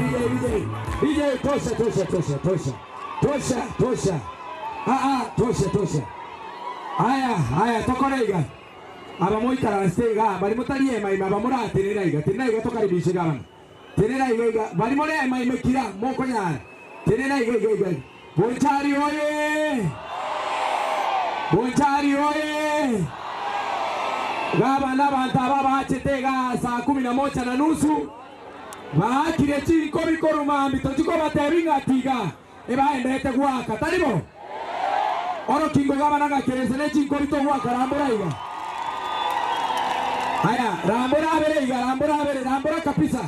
DJ, tosha tosha tosha tosha tosha tosha ah ah tosha tosha aya aya tokore iga aba moikaranse iga bari motari emaima aba moratenera iga tenera iga tokaribishe gabana tenera iga iga bari more emaime kira mokonyara tenera iga iga iga Bonchari oye Bonchari oye gabana abantu aba bachete iga saa kumi na moja na nusu baakire chinko bikoruma tochikobatebi ng'a tiga ebaendete gwaka taribo orokingo gabana gakerese ne chinko bitogwaka rambora iga haya rambora abere iga rambora abere rambora kabisa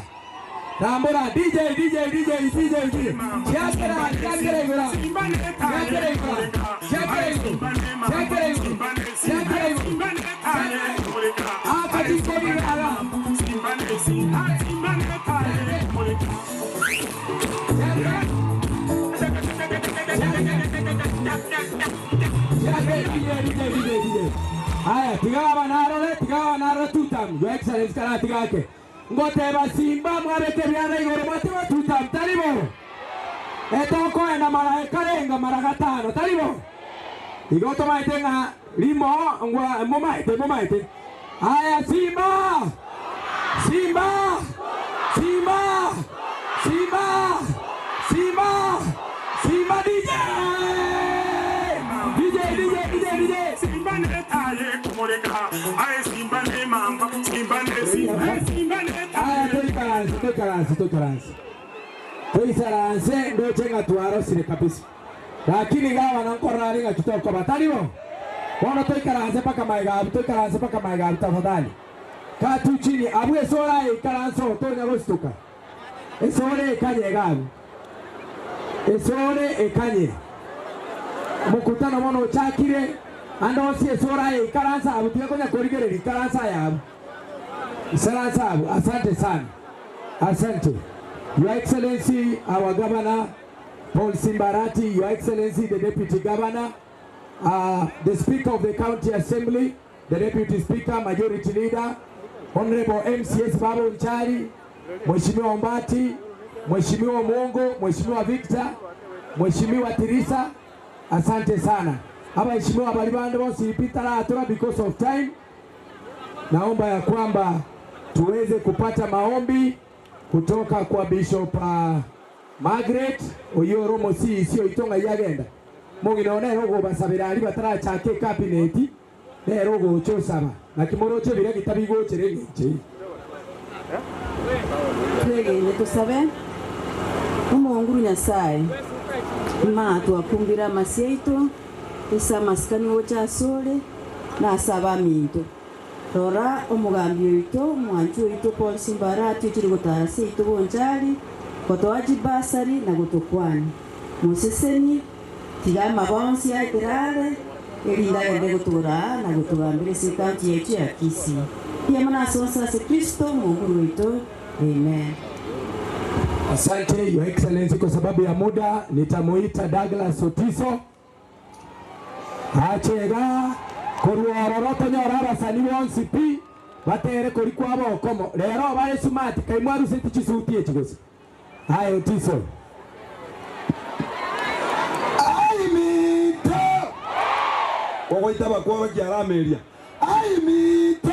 rambora DJ DJ DJ DJ DJ chiakera chiakera igora chiakera igora chiakera igora chiakera igora chiakera igora aka chinko biga aga Aya, tiga banarore, tiga banarore tutam. Your Excellency kara tigake. Ngoteba simba mwabeke byana igoro mwateba tutam taribo. Etoko enda mara karenga mara gatano taribo. Igo tomaite nga limo ngwa momaite momaite. Aya simba! Simba! Simba! Simba! Simba! Simba DJ! DJ DJ DJ DJ! Simba ne taye kumureka, aye simba ne mamba, simba ne simba, simba ne Aya toikaranse toikaranse toikaranse. Toisaranse ndoche nga twarosire kabisa. Lakini gawa nankorari nga kitoko bataribo. Bono toikaranse paka maigabu toikaranse paka maigabu tafadhali. Kaa tu chini abu esora ikaranse otonya gostuka. Esore ekanye gabu. Esore ekanye. Mukutano mono uchakire ando si esora ikaransa abu tiga korigerera ikaransa yabu. Isaransa abu. Asante sana. Asante. Your Excellency, our Governor, Paul Simba Arati, Your Excellency, the Deputy Governor, the Speaker of the County Assembly, the Deputy Speaker, Majority Leader, Honorable MCS Babu Nchari, Mheshimiwa Ombati, Mheshimiwa Mwongo, Mheshimiwa Victor, Mheshimiwa Tirisa, asante sana. Abaheshimiwa balibande bonsi ipita atura because of time. Naomba ya kwamba tuweze kupata maombi kutoka kwa Bishop Margaret oyo romo si isio itonga yagenda mugina nero gobasabira ari batarachake cabinet nero gochosaba nakimoroche bire gitabigochere ngeche twegene tusabe omonguru Nyasaye ima twakumbira amasi yaitu ase amasikani gocha asore na ase abaminto rora omogambi oito omwanchi oito Paul Simba Arati ochire gotara ase yaito bonchari gotoa chibasari na gotokwani moseseni tiga amabonsi aeterare erinda agende gotora na gotogambira ase ekaunti yaitu ya Kisii pia mana asonsa ase Kristo omonguru oito. Amen. Asante Your Excellency, kwa sababu ya muda nitamuita Douglas Otiso achega korwororo tonyora abasani bonsi pi batere kori kwabo okomo rero bare smart kaimwaruseti chisuti echi gose. Haya Otiso. Ai mito kogoita bakwa bakiarameria. Ai mito.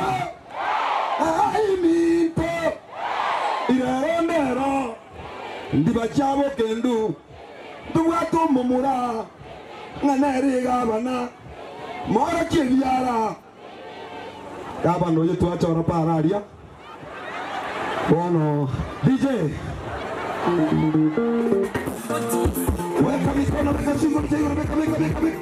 Ai mito. Irero ndero ndibachabo kendu tubwate omomura ng'a nere gabana moro kiebiara gabana oyo twachora pararia bono DJ weka mikono weka shingo mchezo weka weka weka weka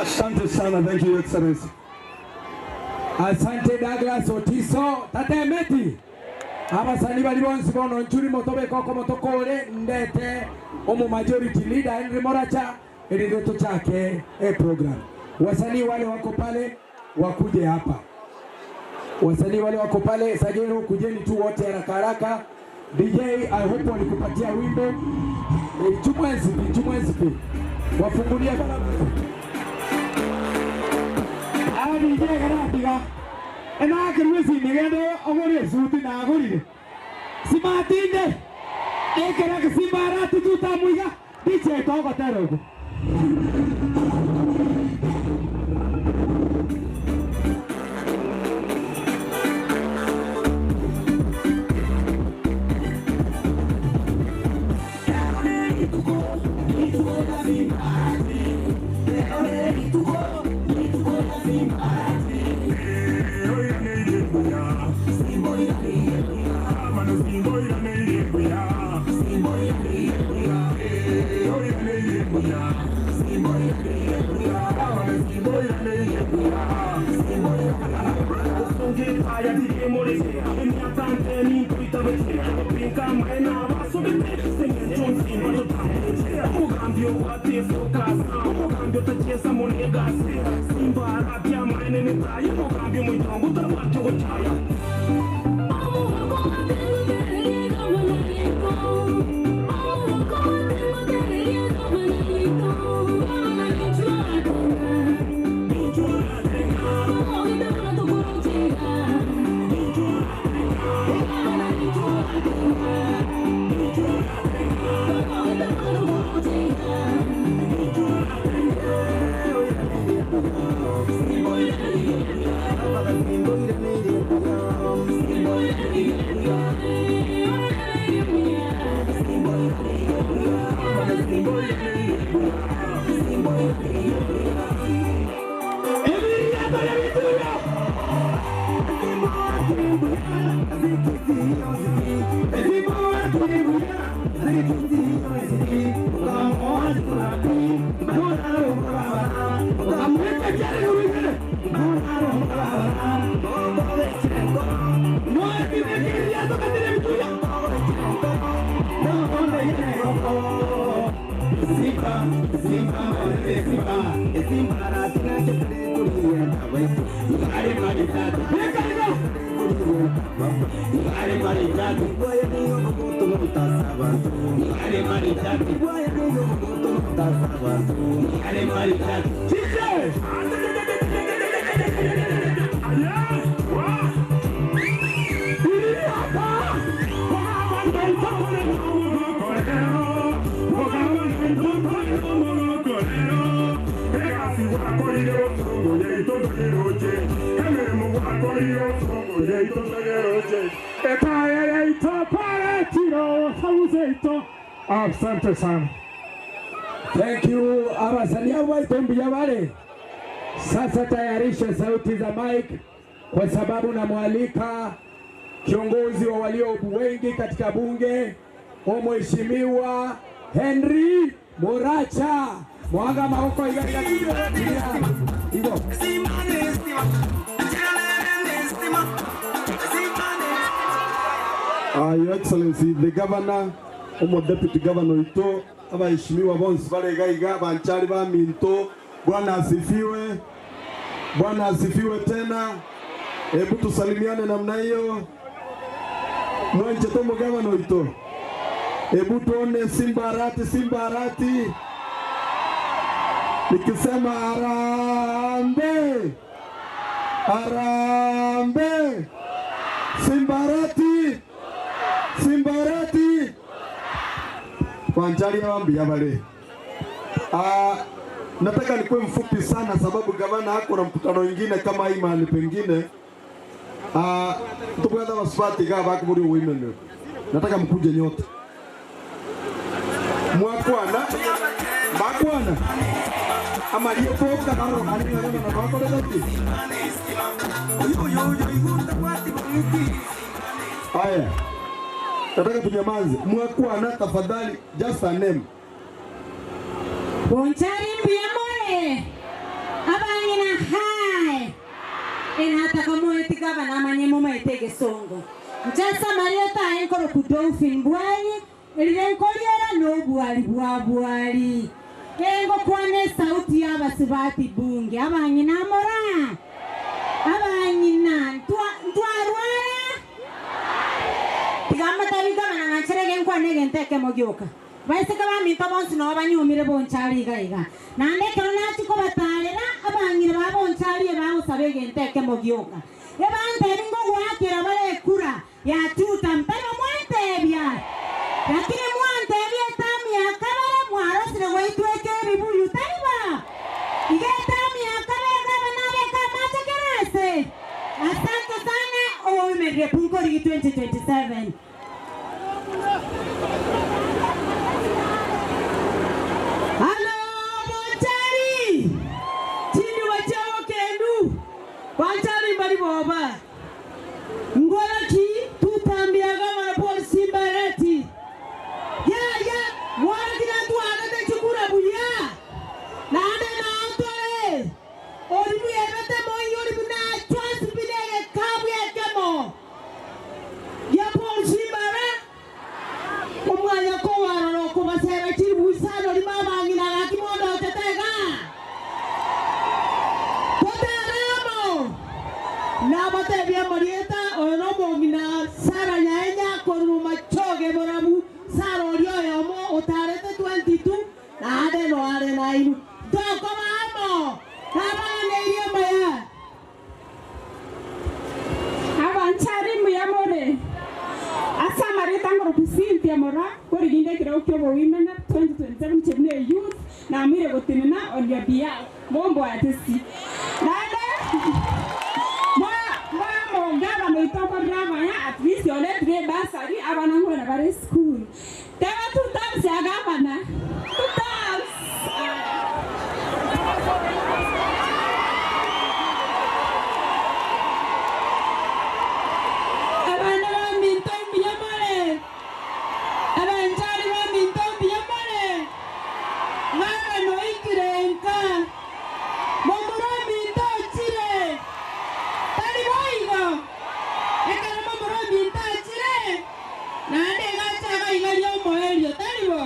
Asante sana, thank you, Excellency. Asante Douglas Otiso tatemeti abasani bari bonsi bono nchuri motobe koko motokore ndete omu majority leader Henry Moracha elileto chake e program. Wasanii wale wako pale wakuje hapa, wasanii wale wako pale Sagero, kujeni tu wote haraka haraka. DJ, I hope walikupatia wimbo e, chumwenzipi chumwenzipi, wafungulie barabara. DJ karatiga enakirwe simigendo ogore esuti nagorire simatinde ekera kisimbarati tutamuiga DJ togotera ogo. Asante sana. Thank you abasanii abaitombuya bale. Sasa tayarisha sauti za mic kwa sababu namwalika kiongozi wa walio wengi katika bunge, Mheshimiwa Henry Moracha. Mwaga maoko hivyo. Your Excellency, the Governor, omo Deputy Governor ito, abaheshimiwa bonsi baregaiga banchari ba minto, Bwana asifiwe. Bwana asifiwe tena. Hebu tusalimiane namna hiyo. Mwenche tomo gavana ito. Hebu tuone Simba Arati, Simba Arati. Nikisema harambee, harambee, Simba Arati, Simba Arati. Wanjali wambi yabale. Nataka nikuwe mfupi sana sababu gavana ako na mkutano wengine kama hii mahali pengine. Tubwenda wasipati gava akuburi women. Nataka mkuje nyote. Mwakwana makwana ama liyopoka karo kanina kama na bako leti. Aya, nataka tunyamanze. Mwakwana tafadhali, just a name. Bonchari mbuya more abang'ina hai enataka moeti gavana amanye momaete egesongo nchesa marieta aye nkoroku Dolphin Bwari erire nkoriera na obwari bwa bwari engokwana esauti ya abasubati bunge abang'ina mora abang'ina ntwarwara tiga matabi gavana ng'ancherege nkwane egento ekemo gioka baiseke baminto bonsi nabo banyumire bonchari iga iga naende ekero nachi kobatarera abang'ina ba bonchari ebagosaba egento ekemo gioka ebantebi ngogwakera barekura yatuta mpero mwantebia lakini mwantebia etamu ya kabere mwarosire gwaitweka ebibuyu taiba iga etamu ya kabere gavana abeka amache kerase asante sana oimerire punkorigi 2027. Halo Bonchari! Chini wachao kendu. Bonchari mbali boba. Ngoraki tutambia gavana Paul Simba Arati. Ya ya mwana kila tu agate chukura buya. Na ande na otore. Oribu yebete moi oribu na chwansi bilege kabu ya kemo. Ya Paul Simba Arati. Omwanya kowarora okobasera chiri buisano rima abang'ina gaki mondo tetega. Toteremo. Nabatebia morieta oyo nomong'ina Sara Nyaenya korwa Machoge borabu Sara oria oyomo otarete 22 naende noare nainu tokoba amo nabaganeirie maya. Abanchari mbuya more ase amareta ngoroku Cynthia Mora koriginde ekero kia obowomen 2027 chebune youth namwire gotenena on your behalf mombwatesi naende mwamongabana oitokorera abaya at least oretire basari abana ngona bare school teba two terms ya gavana two terms. Abana ba minto mbuya more abanchari ba minto mbuya more ng'abana oikire nka momura minto ochire tari boigo ekero momura minto ochire naende egachaga iga ria omoerio tari bo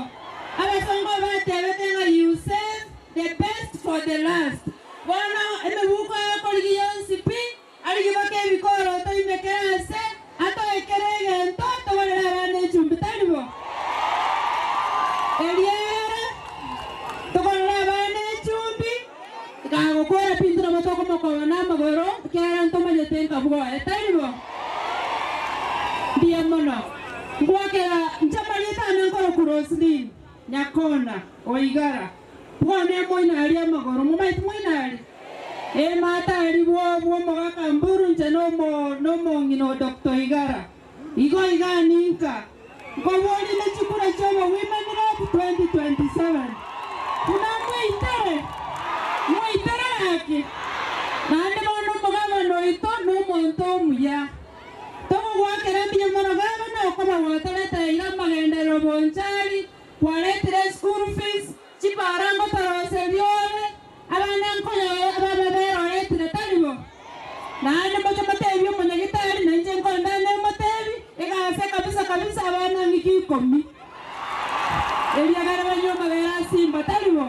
abasongo batebete ng'a you save the best for the last bono emibuko ekorigi yonsi pi arigibaka ebikoro toimekere ase atoekere egento toborere abana echumbi tari bo eriere tokorera abana echumbi gagokora pinto nabo tokomokoba na amagoro kera ntomanyete nkabwoe tari bo mbuya mono ngwakera nchamarieta ane nkoroku Roslyn Nyakona oigara bwane moinari amagoro momaiti moinari ematari bwo omogaka mburu nche nomong'ina o Dr. Igara igo iga ninka nkoborire chikura chia obo women rep 2027 buna mweitere mweitere gaki naende bono omogabana oito nomonto omuya togogwakera mbuya mono gavana okoba gwatoreteire amagenderero bonchari kwaretire school fees chipara ngotorose ore abana nkonyo ababeroretire tari bo naende moche motebi omonyagitari nainche nkondane motebi egase kabisa kabisa abana ng'iki ikomi eriagare banywa amabere asimba tari bo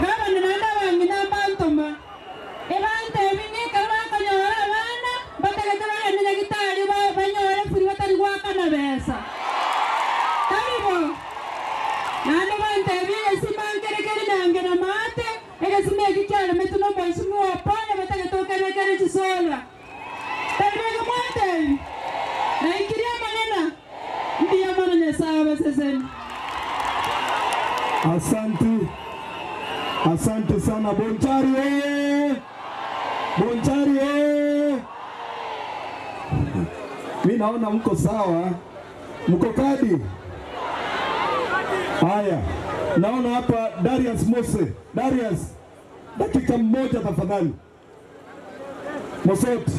gavana naende abang'ina mbantoma ebantebi ng'ekero bakonyora abana bategete bagende nyagitari banyore furi batari gwakana besa tari bo naende bantebi egesima nkerekeri nange na maate egesima eki kiaremetwe na omweshimiwa Opone bategete okebekere chisola tari bege mwantebi naikirie amang'ana mbuya mono Nyasaye abaseseni. Asante, asante sana Bonchari oye! Bonchari oye! Mi naona mko sawa, mko kadi. Haya, naona hapa Darius Mose. Darius, dakika moja tafadhali. Mosoti.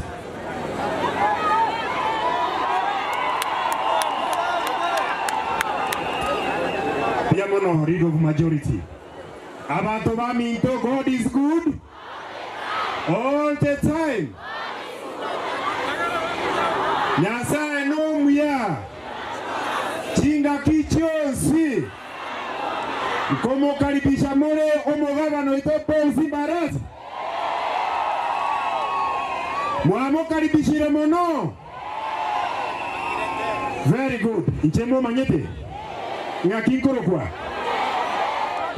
mono leader of majority. Abanto baminto God is good all the time. Nyasaye nomuya chingaki chionsi nkomokaribisha more omogabana oito Paul Simba Arati mwamokaribishire mono. Very good. Inche momanyete ng'aki nkorokwa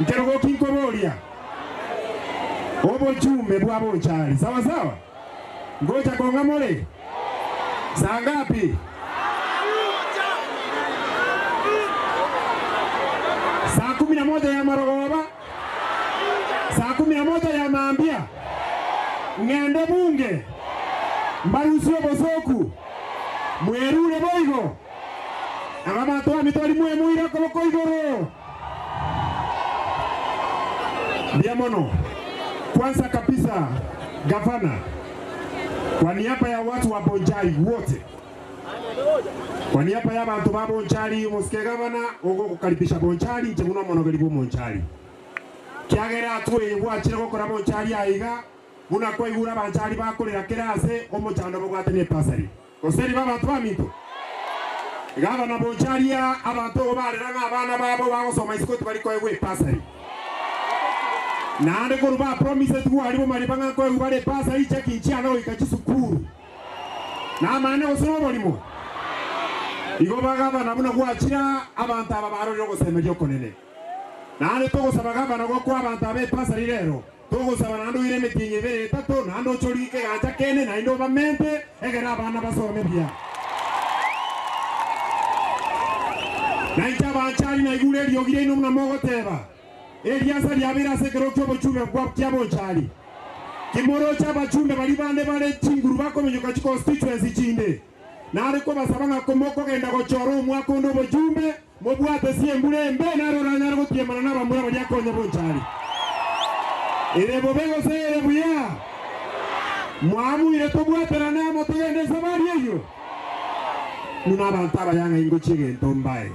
nkerogo kinkoboria obochume bwa bonchari sawa sawa ngocha kong'a more saa ngapi? Saa 11 ya marogoba, saa 11 ya maambia ng'ende bunge mbarusie obosoku mwerure boigo aba banto bamitwari mwemuire koboko igoro mbia mono. Kwanza kabisa, gavana, kwa niaba ya watu wa Bonchari wote, kwa niaba ya bantu ba Bonchari, omosike gavana ogokukaribisha Bonchari inche muno omonogeri bwa omonchari kiagera atweye gwachire gokora Bonchari aiga buna kwaigura abanchari bakorera kerase omochando bogwate ne pasari goseri ba bantu baminto gavana Boncharia abantu obo barera ng'a abana babo bagosoma isiko tibari koegwa epasari naende korwa ba promise twari bomari bang'a koegwa bare epasari cheki nchiana goika chisukuru namane gose oborimo igo bagavana buna gwachira abantu aba barorire ogosemeria okonene naende togosaba gavana gokwa abantu aba epasari rero togosaba naende oire emitingi ebere etato naende ochorike egancha kene naende obamente egere abana basome buya nainche abanchari naigure eriogi riaino buna mogoteba eriasa riabeire ase ekero kia obochumbe bwa kia bonchari kimoroche abachumbe bari bande bare chinguru bakomenyoka chiconstituency chinde nare kobasaba ng'a mokogenda gochora omwaka onde obochumbe mobwate sie embura embe naro oranyare gotiemana na abamura baria akonya bonchari ere bobe gose ere buya mwamuire tobwaterane amo togende esabari eyo buna abantu abayang'a ingo chiegento mbae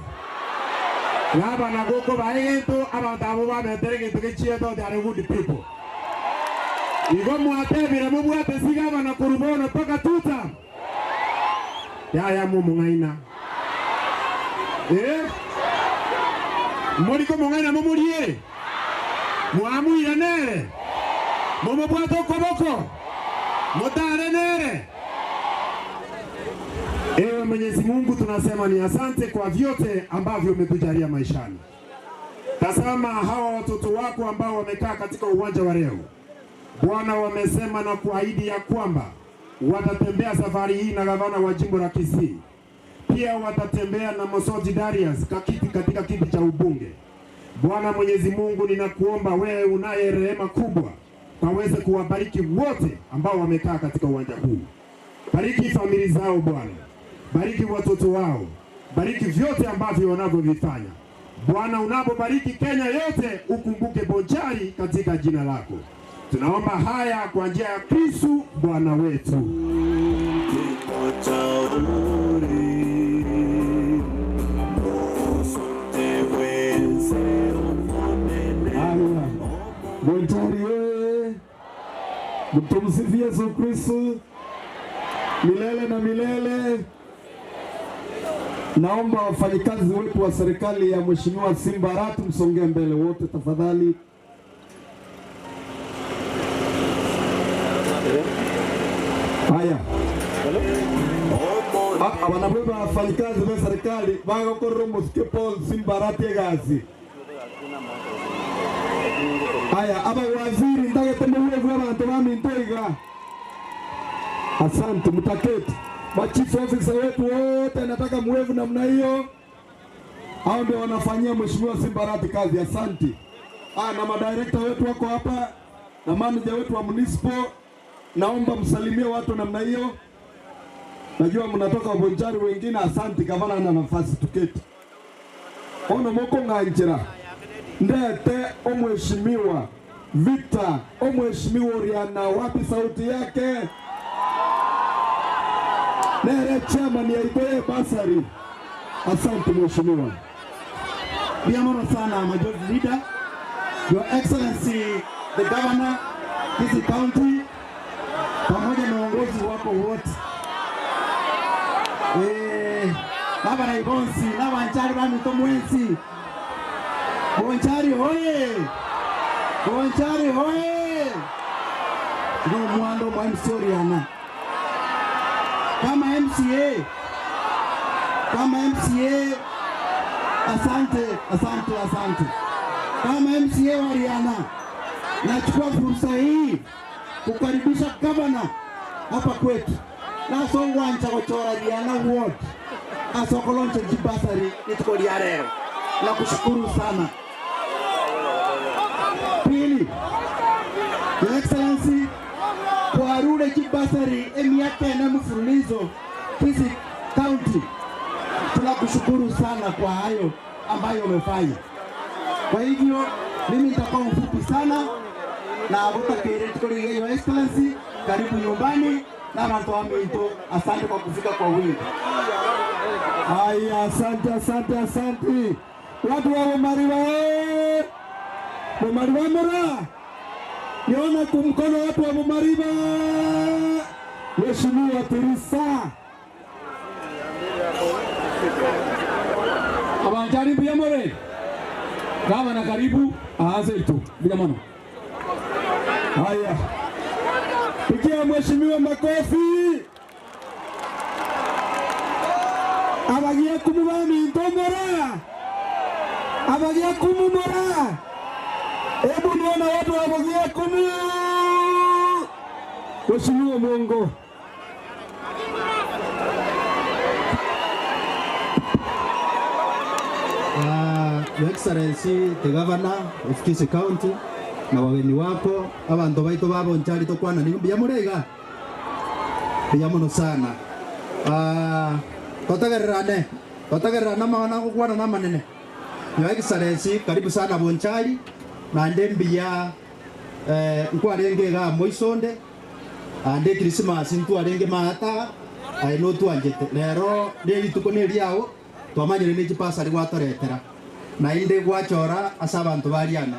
gavana goko baegento abantu abo babetere egento gechieto they are good people igo mwatebire mobwate si gavana korwa bono mpaka tuta yaya momong'aina moriko mong'aina momoriere mwamuire nere momobwate okoboko motare nere. Ewe Mwenyezi Mungu, tunasema ni asante kwa vyote ambavyo umetujalia maishani. Tazama hawa watoto wako ambao wamekaa katika uwanja wa leo, Bwana, wamesema na kuahidi ya kwamba watatembea safari hii na gavana wa jimbo la Kisii, pia watatembea na Mosoti Darius kakiti katika kiti cha ubunge. Bwana Mwenyezi Mungu, ninakuomba wewe unaye rehema kubwa, kaweze kuwabariki wote ambao wamekaa katika uwanja huu. Bariki familia zao Bwana, bariki watoto wao, bariki vyote ambavyo wanavyovifanya. Bwana, unapobariki Kenya yote, ukumbuke Bonchari katika jina lako. Tunaomba haya kwa njia ya Kristu Bwana wetu. Haya, Bonchari oye! Tumsifu Yesu Kristu milele na milele. Naomba wafanyikazi wetu wa serikali ya Mheshimiwa Simba Arati msongee mbele wote tafadhali. Haya, abana bwe bafanyikazi ba serikali bagakorera omosike Paul Simba Arati egasi. Haya, abawaziri ndagete muwevu abantu baminto iga. Asante, mtaketi. Machifu officer wetu wote nataka muwevu namna hiyo. Hao ndio wanafanyia Mheshimiwa Simba Arati kazi. Asante. Na madirekta wetu wako hapa na manager wetu wa municipal, naomba msalimie watu namna hiyo. Najua mnatoka Bonchari wengine. Asante gavana na nafasi tuketi. Ono moko ng'anchera ndete omheshimiwa Victor omheshimiwa Oriana, wapi sauti yake? Nere chairman ya Itoye Basari. Asante mheshimiwa. Mbuya mono sana Majority Leader, Your Excellency the Governor Kisii County pamoja na uongozi wako wote. Eh, nabarai bonsi nabanchari bamito mwensi Bonchari hoye! Bonchari hoye! Ngo mwando mwa MC Oriana. Kama MCA, kama MCA, asante, asante, asante. Kama MCA wa Riana, nachukua fursa hii kukaribisha gavana hapa kwetu nasongwancha gochora Riana ward asokolonche jibasari nituko ria leo. Nakushukuru sana. Pili, Your Excellency kwarure chibasari emiaka ene mfululizo Kisii County. Tunakushukuru sana kwa hayo ambayo umefanya. Kwa hivyo mimi nitakuwa mfupi sana na gutakire tukuriye Your Excellency, karibu nyumbani na bantu wa Minto, asante kwa kufika kwa wingi. Haya, asante, asante, asante. Watu wa Bomariba, eh! Bomariba mora, niona kumkono watu wa Bomariba. Mheshimiwa Teresa Abanchari mbuya more. Gavana karibu aanze itu. Mbuya mono. Haya, pigia mheshimiwa makofi. Abagia kumubami ntomora, abagia kumumora. Hebu niona watu wabagia kumu. Mheshimiwa Mwongo. Your Excellency the Governor of Kisii County na wageni wako abantu baito babonchari tokwana ni mbuya murega mbuya muno sana. Totegererane totegererane amang'ana gokwana na amanene. Your Excellency karibu sana Bonchari nande mbuya nkwarenge iga moisonde ande Christmas ntwarenge maata aye notwanjete rero nerituko neriao twamanyire ne chipasari gwatoretera na inde gwachora ase abanto bariana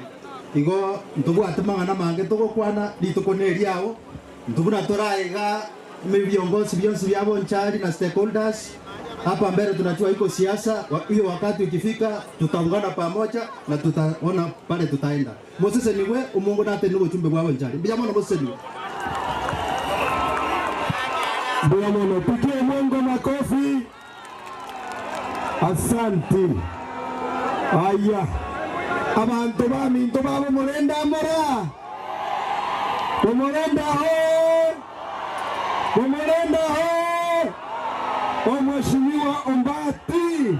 igo ntobwate mang'ana mange togokwana rituko neriao ntubuna toraiga viongozi vionsi vya Bonchari na stakeholders hapa mbele tunajua iko siasa hiyo, wakati ukifika tutaungana pamoja na tutaona pale tutaenda. Moses niwe umungu nate niwe chumbe bwa Bonchari mbuya mono Moses niwe Mbuya mono, pigie Mungu makofi. Asante. Aya, abantu baminto babo murenda mora umurenda ho umurenda ho omheshimiwa Ombati.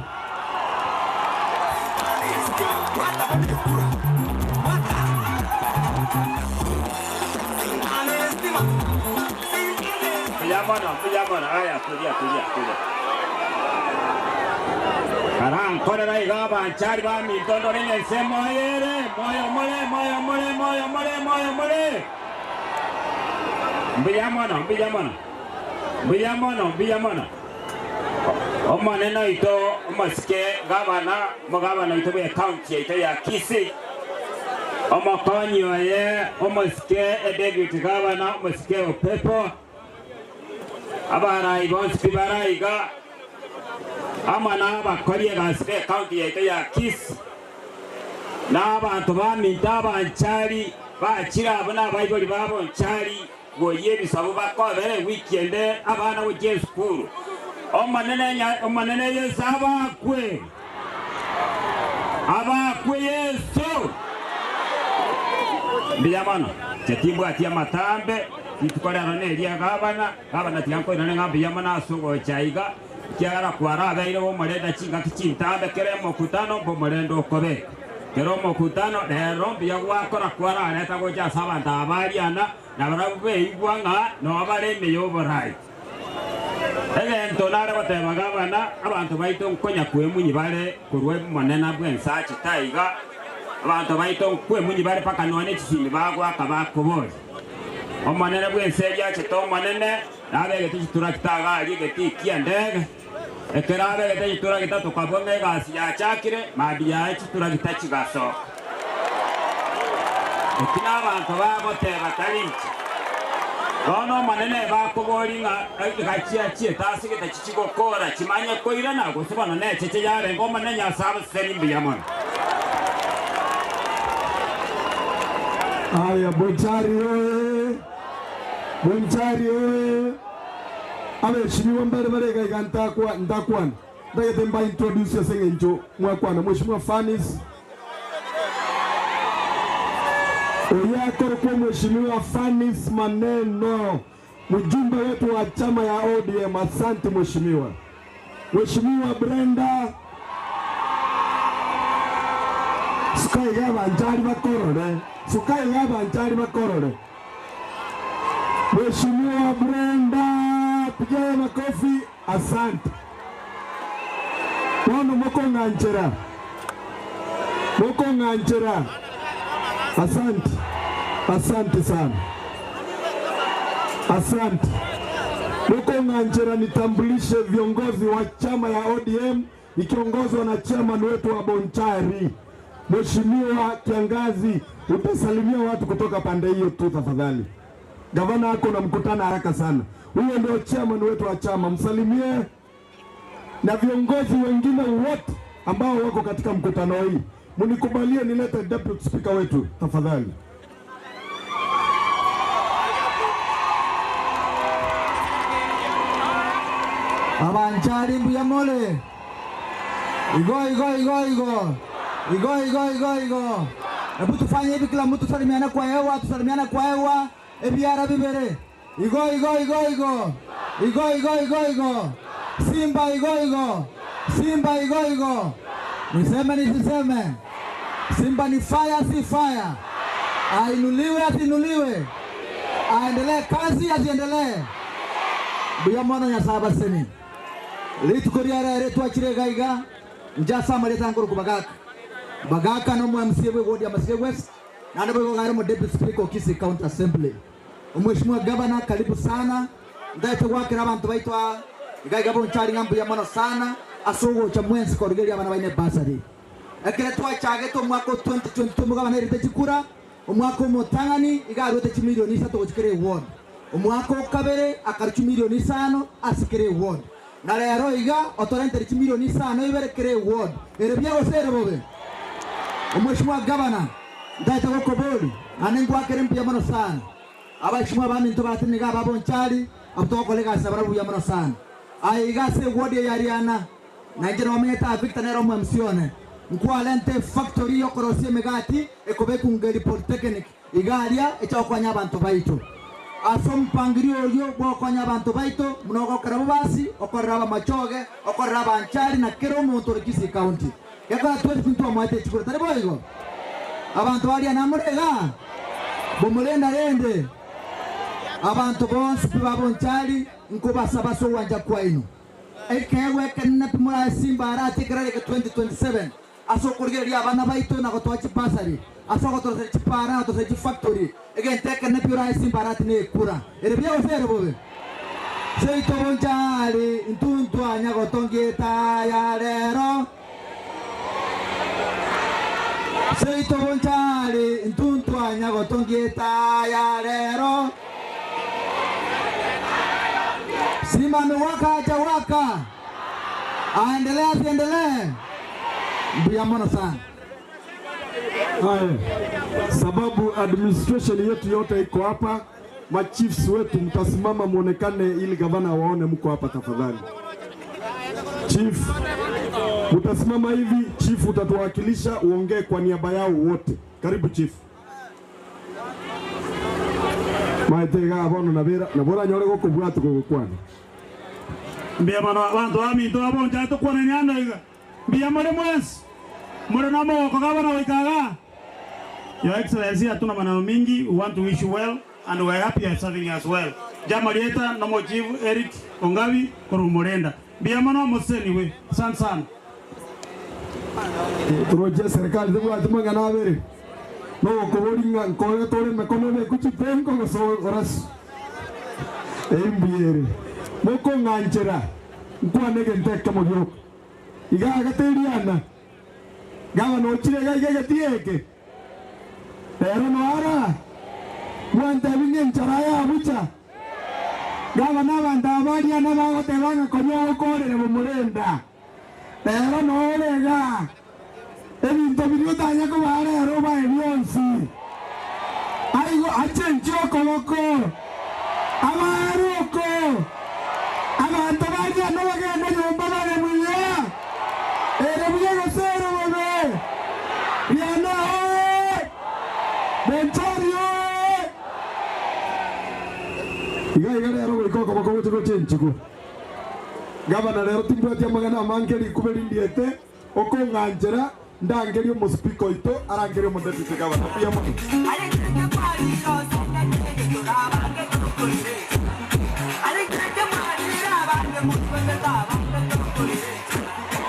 Mbuya mono, mbuya mono. Aya, tulia, tulia, tulia. Karankorera iga abanchari ba mintondo rinyense moyere, moyo more, moyo more, moyo more, moyo more. Mbuya mono, mbuya mono. Mbuya mono, mbuya mono. Omonene oito omosike gavana, omogavana oito bwa ekaunti yaito ya Kisii. Omokonyi oye omosike edeputy gavana omosike Opepo. Abarai bonsi pi baraiga ama n'abakori egasi be ekaunti yaito ya Kisii. N'abantu baminto abanchari bakira abo n'abaibori babonchari goyia ebisabo bakobere weekend abana gochia esukuru. Omonene omonene Yesu abakwe. Abakwe Yesu. Mbuya mono chetimbwatia amatambe rituko rero neria gavana gavana tiga nkoirane ng'a mbuya mono ase ogocha iga kiagera kwarabeire bomorenda chingaki chintambe kere omokutano mbomorenda okobeka kere omokutano rero mbuya gwakora kwarareta gocha ase abanto aba bariana na barabwo beigwa ng'a no bare ime ya oborai. Egento nare goteba gavana abanto baito nkonya kwemunyi bare korwa monene bwa ensachi taiga abanto baito nkwemunyi bare paka nonye chisimi bagwaka bakobori omonene bwa ense eriachete omonene nabegete chiturakita iga aria egeti kia endege Ekero abegete chituragita tokabua ng'a egasi yachakire, mambia yaye chituragita chigasoka. Eki nabanto bagoteba tari inche. Bono Omonene bakoboria ng'a egachia chiete ase getachi chigokora chimanye koirana, gose bono necheche yarenge Omonene Nyasae abasesenie mbuya mono. Aya Bonchari oye! Bonchari oye! Abeshimiwa mbare bare iga iga ntakwa ntakwana ntagete mba introduce ase eng'encho mwakwana Mheshimiwa Fanis Oyo akorokwa Mheshimiwa Fanis Maneno mjumbe wetu wa chama ya ODM. Asante Mheshimiwa. Mheshimiwa Brenda Suka iga abanchari bakorore, suka iga abanchari bakorore. Mheshimiwa Brenda, piga makofi, asante. Bono mokong'anchera, mokong'anchera, asante, asante sana, asante. Mokong'anchera nitambulishe viongozi wa chama ya ODM ikiongozwa na chairman wetu wa Bonchari, Mheshimiwa Kiangazi. Utasalimia watu kutoka pande hiyo tu tafadhali. Gavana ako na mkutano haraka sana. Huyo ndio chairman wetu wa chama, msalimie na viongozi wengine wote ambao wako katika mkutano hii. Mnikubalie nilete deputy speaker wetu tafadhali. Abanchari mbuya more. Igo igo igo igo. Igo igo igo igo. Hebu tufanye hivi, kila mtu salimiana kwa hewa, tusalimiana kwa hewa. Ebiara bibere. Igo igo igo igo. Igo igo igo igo. Simba igo igo. Simba igo igo. Niseme nisiseme? Simba ni fire si fire? Ainuliwe asiinuliwe? Aendelee kazi asiendelee? Mbuya mono Nyasaye abaseni. Rituko ria rero twachire gaiga njasa amareta nkoro kubagaka bagaka no mu MCA bwe ward ya Masige West na ndo bwe garo deputy speaker wa Kisii County Assembly. Mheshimiwa Governor, karibu sana ndaete gwakira abantu baitwa gaiga bonchari ng'ambuya mono sana ase ogocha mwensi korugeria abana baine basari ekere twachagete omwaka o 2022 mugabana erite chikura omwaka omotang'ani iga arwete chimilioni isato gochikera eward omwaka okabere akaru chimilioni isano asikere eward na rero iga otorentere chimilioni isano ibere kere eward ere biagose ere bobe. Omheshimiwa Governor, ndaete gokobori ane ngwakere mbuya mono sana abaheshimiwa baminto batiniga ababonchari abutogokolega bara buya mono sana aiga ase eward eyariana nainche nomanyete Victor nero omwMC one nkwalente factory yokorosia emigati ekobekungeri polytechnic igaria echagokonya abanto baito ase omopangiri oyo bwokonya abanto baito mnogokera bobasi okorera abamachoge okorera abanchari na kera omonto ore Kisii County gekora twesi twamwete chikura tari boigo abantu baria namurega bomurenda rende abantu bonsi pi babonchari nkobasaba ase owanja kwaino ekeegwa ekenene pi morasimba aratekerereke 2027 ase okorigereria abana baito na gotoa chibasari ase ogotorosera chipara na gotorosera chifactory egento ekenene pi orasimba arati na ekura ere biagose ere bobe seito bonchari ntuntwanya gotongieta ya rero seito bonchari ntuntwanya gotongieta ya rero Simba amewaka hajawaka, aendelee asiendelee? Mbuya mono sana. Haya, sababu administration yetu yote iko hapa, machiefs wetu mtasimama muonekane, ili gavana waone mko hapa tafadhali. Chief, mtasimama hivi, chief utatuwakilisha, uongee kwa niaba yao wote. Karibu chief. Maetega bono nabera nabora nyore gokobwata gogokwana. Mbuya mono abanto baminto babonchare tokwanania ando iga mbuya more mwensi more na omogoko gabana goikaga. Your Excellency, hatuna maneno mingi. We want to wish you well and we are happy you are serving us well. Jama rieta nomo Chief Eric Ongabi korumorenda. Mbuya mono moseniwe. Asante sana. Turoche serikali tebwati mang'ana abere nogokobori ng'a nkore tore mekono bekuchipenko gose orasi eimbuyere mokong'anchera Nkwane egento ekemo gioka. Iga agateria ana, gavana ochire iga iga egetii eke, rero noara, mwantebi ng'a enchara yabucha. Gavana abanto aba baria ana bagoteba ng'a konya ogokorere bomorenda. Rero noore iga, ebinto biria otanya kobaa rero obae bionsi. Aigo achenchie okoboko, abaare oko, abanto baria ana bagende nyomba bare buya, ere buya gose ere bobe, Riana oye! Bonchari oye! Iga iga rero goika okoboko goche gochenchigwa. Gavana rero timbwati amang'ana amange rikube rindiete, okong'anchera ndangerie omospika oito arangerie omodeputy governor. Mbuya mono.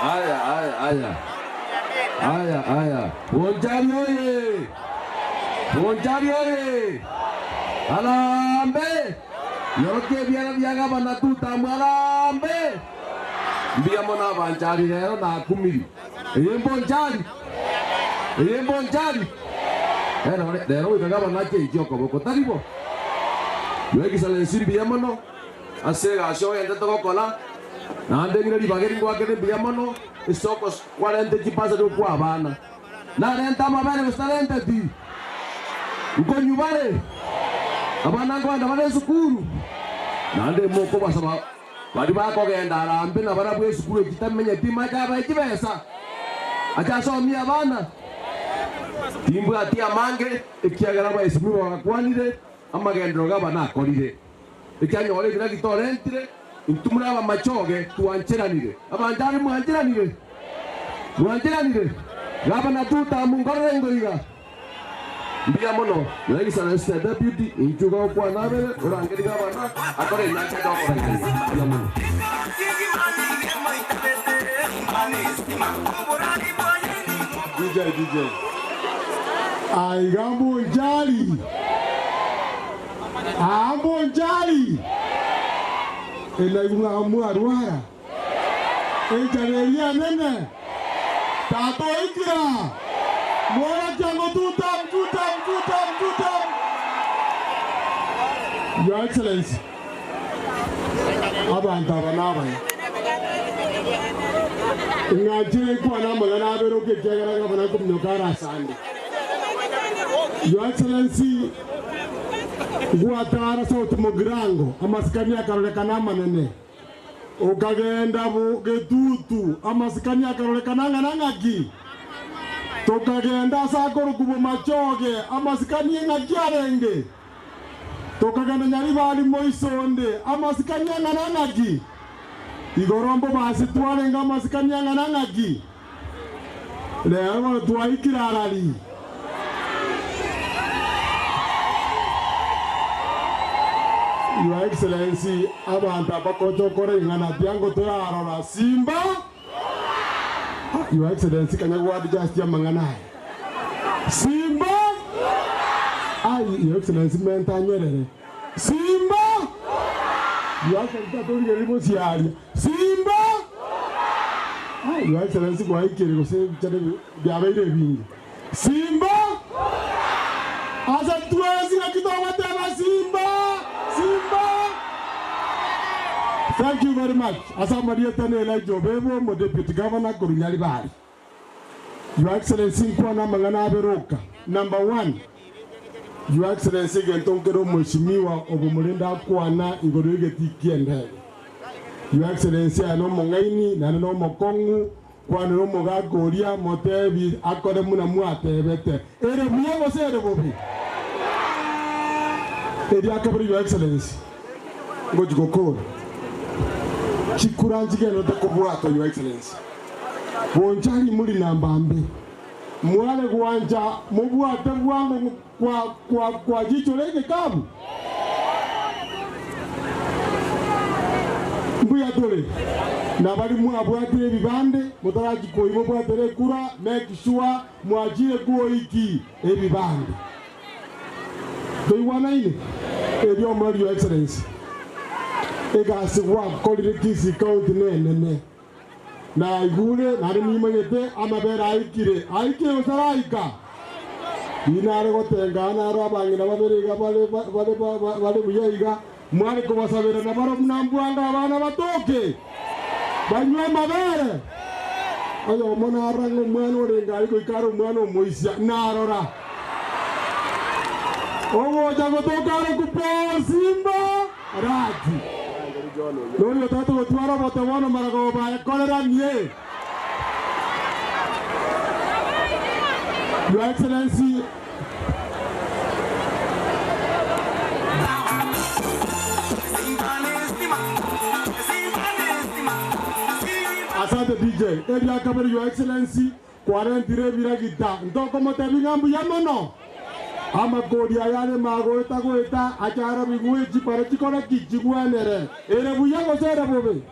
Aya, aya, aya. Aya, aya. Bonchari oye! Bonchari oye! Harambee! Yorokia ebiara bia gavana tutamu harambee! Mbuya mono abanchari rero nakumiri. Eye mbonchari? Eye mbonchari? Rero rero goika gavana achenchie okoboko tari bo? Your Excellency mbuya mono ase egasi ogendete gokora naende ng'ire ribaga eri ngoakere mbuya mono ase okos kwarente chibasari okwa abana. Narente amabere gose tarenteti? Nkonywa bare? Abana nkogenda bare esukuru? Naende mokobasaba baria bakogenda arambe nabarabwo esukuru echi tamenyeti mache abae chibesa ache asomie abana. Timbwati amange ekiagera abaesimigwa bagakwanire amagenderero gabana akorire. Ekianyora ebiragi torentire, intwe muri abamachoge twancheranire. Abanto aria mwancheranire? Mwancheranire? Gavana tutamu nkorere ngoiga. Mbuya mono, Your Excellency the Deputy, inchuga gokwana abere, orangeri gavana, akore enyancha etokoragereria. Mbuya mono. DJ, DJ. Aiga Mbonchari. Ah, Mbonchari. Enaigu ng'a mwarwara. Enchara eria nene. Tata oikira. Mwana chango tutam, tutam, tutam, tutam. Your Excellency. Abantu aba n'abaya. Ng'achire kwana amagana abere okekiagera gavana kominyoka arasande. Your Excellency, gwatara sauti mugirango amasikani akarorekana amanene ukagenda getutu amasikani akarorekana ng'ana ng'aki tukagenda ase machoge amasikani ng'aki arenge tukagenda nyaribari moisonde amasikani ang'ana ng'aki igorombo basi twarenge amasikani ang'ana ng'aki rero bono twaikire arari. Your Excellency, abantu abakochokora ing'ana tiango torarora Simba. Your Excellency, kanya gwadi just amang'ana aya. Simba. Ai, Your Excellency, menta nyerere. Simba. Your Excellency, atorigeri bosiaria. Simba. Ai, Your Excellency, gwaikire gose bichane byabeire ebingi. Simba. Asa twesi na kitogoteba Simba. Simba. Thank you very much. Asa Maria Tene Elijah Obebo, mo Deputy Governor Korunyari Bari. Your Excellency nkwana mang'ana aberoka. Number one, Your Excellency gentonkero mheshimiwa obumulinda akwana igoro y'egeti endege. Your Excellency aya nomong'aini naende nomokong'u kwanera omogaka oria motebi akore muna mwatebete. Ere buya gose ere bobe? Eri akabere Your Excellency ngochi gokora chikura nchigenda kobwata Your Excellency. Bonchari muri namba mbe mwale gwanja mubwate bwango kwa kwa kwa jicho lege kabu mbuya tole na bali mwabwatire ebibande mutarachikoi mubwatire kura make sure mwachire kuoiki ebibande toigwanaine ebyo omorari Your Excellency. Egasi gwakorire Kisii County nenene. Naigure naende nimanyete amabere aikire, aikire gose araika? Inare gotenga naro abang'ina babere iga bare bare bare buya iga, mware kobasabera nabaro buna mbwango abana batoke, banywe amabere. Oyomo narora ng'a omwana orenge aria goika are omwana omoisia, narora. Ogocha gotoka are Paul Simba Arati. Noyo otagete gotwara obote bono maragoba aye korera nie. Your Excellency, Asante DJ. Eria kabere Your Excellency, kwarentire ebiragita ntokomotebia ng'a mbuya mono. Amakori aya are magoeta goeta achara bigwe chipara chikore ki chigwenere. Ere buya gose ere bobe?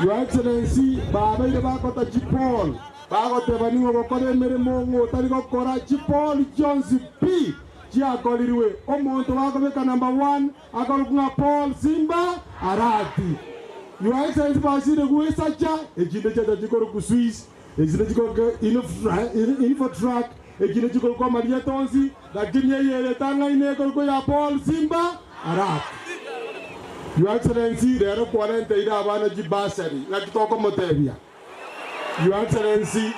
Your Excellency, babeire bakota chipol, bagoteba ning'o ogokora emeremo ng'o otari gokora, chipol chionsi pi chiakorirwe. Omonto bakobeka number one akorokwa ng'a Paul Simba Arati. Your Excellency basire gwesacha, echinde chiacha chikorokwa Swiss, echinde chikorokwa Infotrak, echinde chikorokwa amarieta onsi, lakini eye ere etang'aine ekorokwa ya Paul Simba Arati. Your Excellency, rero kwarenteire abana chibasari, naki tokomotebia? Your Excellency,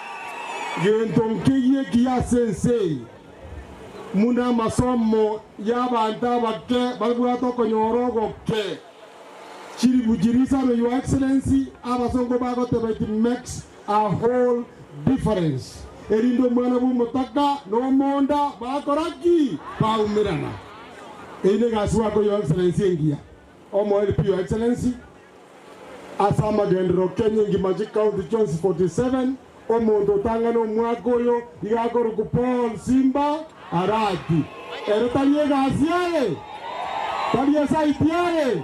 gento nkeyie ekiya ase ense eye, buna amasomo y'abanto abake babwate okonyora ogoke. Chiribu chirisano Your Excellency, abasongo bagoteba it makes a whole difference. Erinde omwana bw'omotaka na omonda bakora ki? Baumerana. Eyio negasi gwakora Your Excellency engiya. Omoerio pi Your Excellency, ase amagenderero Kenya engima chikaunti chionsi 47, omonto otang'ana omwaka oyo iga akorokwa Paul Simba Arati. Ere tari egasi yaye? Tari esaiti yaye?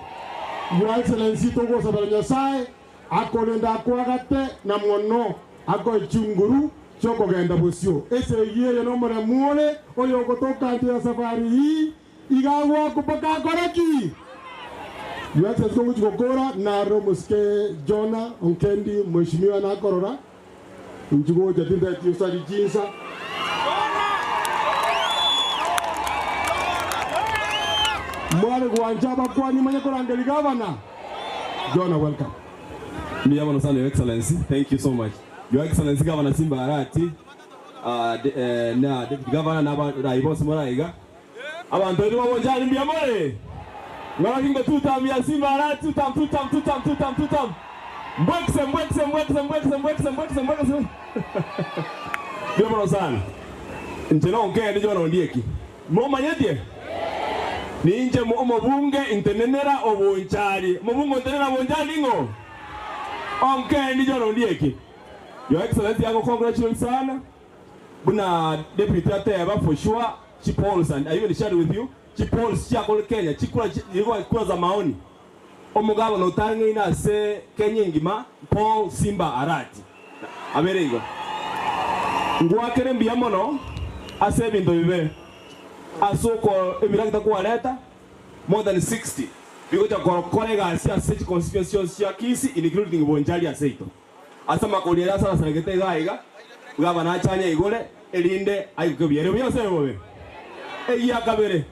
Your Excellency togosabera Nyasaye akorende akoagate na mono akoe chinguru chiokogenda bosio. Esegi eye nomoremu ore oyogotoka nche ya safari hii iga agwakwa mpaka akore ki? Your Excellency togochi gokora naro omosike Jonah Onkendi mheshimiwa nakorora inchi gocha tintageti osari chinsa. Mware gwancha abakwani manye korangeria gavana. Jonah welcome. Mbuya mono sana Your Excellency, thank you so much. Your Excellency Governor Simba Arati, uh, de, eh, na Deputy Governor na abarai bonsi moraiga. Abanto baito babonchani mbuya more? Ng'ora kingo tutam ya Simba Arati, tutam, tutam, tutam, tutam, tutam. Mbwekse, mbwekse, mbwekse, mbwekse, mbwekse, mbwekse, mbwekse. Mbuya mono sana. Inche nonkende John Ondieki. Momanyetie? Ninche omobunge intenenera obonchari. Omobunge ontenenera obonchari ning'o? Onkendi John Ondieki. Your Excellency I congratulate sana. Buna deputy ateba for sure chi polls and I even shared with you chi polls chiakore Kenya chikura chigwa kura za maoni. Omogabana otang'aine ase Kenya engima Paul Simba Arati. Abere igo. Ngwakere mbuya mono ase ebinto bibe ase oko ebiragita kwareta more than 60 bigocha gokora egasi ase chiconstituency chionsi chia Kisii including Bonchari ase ito. Ase amakori aria asarasaregete iga aiga, gavana achanye igore, erinde aiguke buya. Ere buya gose ere bobe? Egia kabere,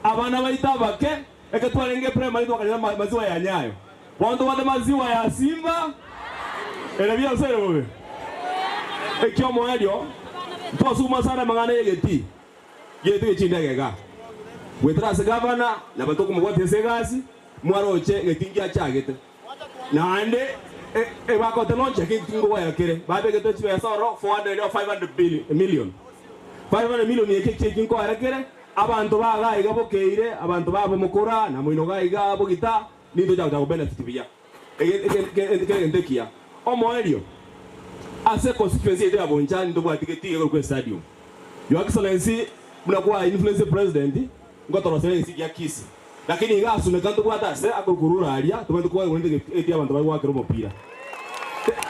abana baito abake, eke twarenge primary twakanyora maziwa ya Nyayo, bono tobwate maziwa ya Simba. Ere buya gose ere bobe? Ekiomoerio, ntwasuguma sana amang'ana y'egetii giaito gie chindege igaa. Goetera ase gavana, nabo tokomobwatia ase egasi, mwaroche egetii ngiachagete. Naende ebakote nonche ki ngogoera kere, babegete chibesa ororo 400 or 500 billion, million. 500 million eki eki eki nkoera kere, abanto ba iga iga bokeire, abanto ba bomokora, na moino iga iga bogita, ninto chiagocha gobenefit buya. Ege eke eke kere egento ekiya. Omoerio, ase constituency yaito ya Bonchari ntobwati getii gekorokwa estadium. Your Excellency, buna kwa influence president, Ngotorosera ense ya Kisii. Lakini iga asumeka ntobwate ase akokurura aria, tobwenerete koigwa eti abanto bare goakera omopira.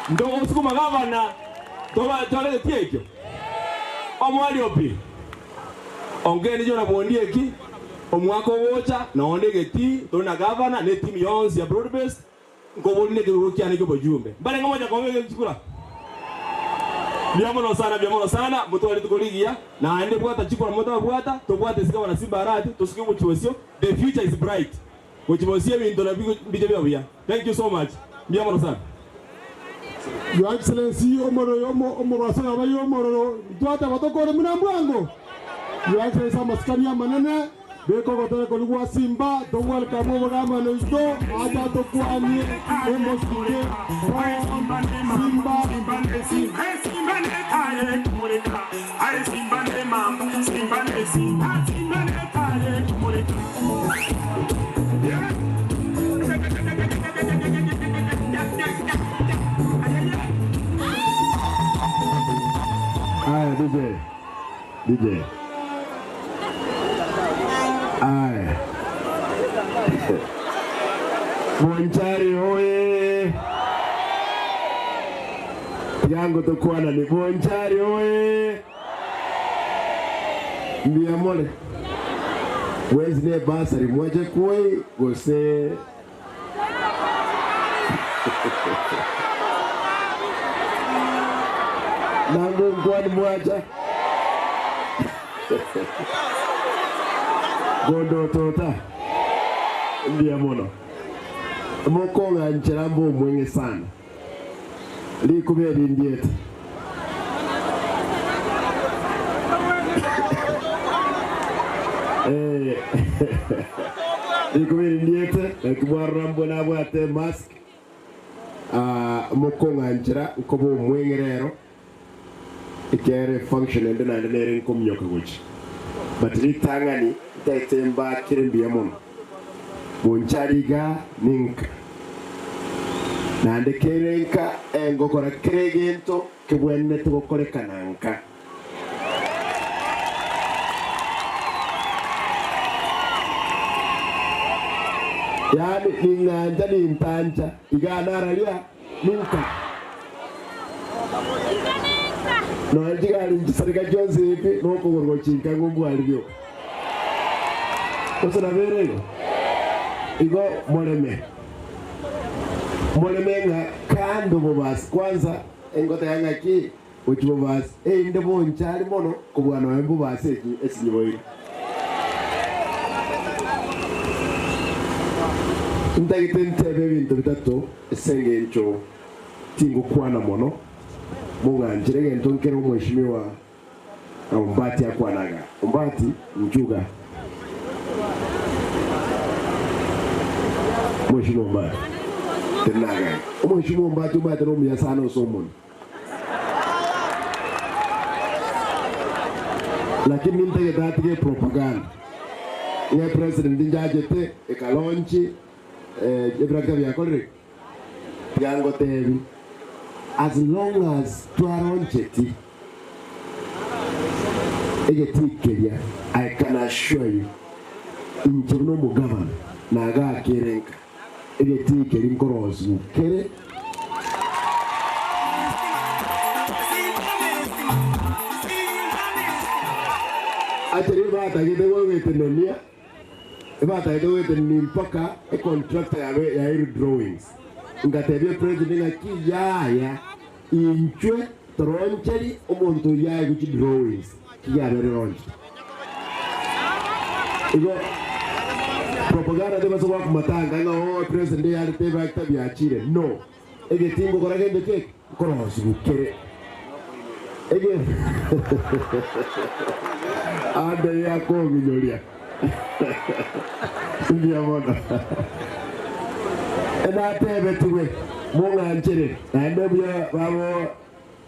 Ntogosukuma gavana tore geti ekio. Omwari opi? Ongeni Jonah Bwondi eki? Omwaka ogocha nonde egeti tore na gavana na etimu yonsi ya broad based nkobori na ekerogo kiane kia obojumbe. Mbarenge mocha koba egechikura. Mbuya mono sana, mbuya mono sana, motware rituko rigiya, naende bwata chikura motabwata, tobwate ase gavana Simba Arati, tosuke gochia bosio, the future is bright. Gochia bosio ebinto nabio mbiche bibe buya. Thank you so much. Mbuya mono sana. Your Excellency omorero omorwase oyo abaire omorero ntwateba tokore buna mbwango. Your Excellency amasikani amanene beka ogotera koria gwa Simba to welcome obogambano oito acha tokwanie omosike Paul Simba. Aya, DJ. DJ. Aya. Bonchari oye. Yango tokwana ni Bonchari oye. Mbiamole. Wednesday basari mwache kuoi gose nangu nkwani mwacha gondo tota ndiya mono mukong'anchera mbu omweng'e sana likuba erindiete Eh, likuba erindiete nakimwarora mbwe nabwate mask Ah, mukong'anchera nkoba omweng'e rero ikere function ende naende nere nkomnyoka gochi but ritang'ani ntaete mbakire mbuya mono bonchariga ninka naende kere nka engokora kere egento kebwenerete gokorekana nka yaani ning'anja nintancha iga nararia ninka nonchigari nchisarika chionsi ipi nokogorwa chinka ng'ombwari bioka gose nabere igo igo moreme moreme ng'a kando bobasi kwanza engota ya ng'aki gochi bobasi einde bonchari mono kobua noe bobasi eki esinyiboire ntagete ntebe ebinto bitato ase eng'encho tingokwana mono mung'anchire egento nkere omweshimiwa Ombati akwanaga Ombati nchuga mweshimiwa Ombati tenaga omweshimiwa Ombati omanyete na omuya sana ase omonwe lakini ntagete atige propaganda ng'e president njachete ekalonchi ebirakita byakorire byangotebi as long as twaroncheti egetikeria i can assure you inche buna omogavana nagakere nka egetikeri nkorosi kere atari batagete gogetenenia batagete gogetenenia mpaka econtractor yabe yairi drawings ngatebia president ng'aki yaya inchwe toroncheri omonto yaye guchi drawings kiyabere ronche igo propaganda tebaso bakumatanga ng'a oh president yarete bakita byachire no egetingo kora gende keke korosi bukere ege ande yakong'inyoria mbuya mono enatebetiwe mung'anchere naende buya babo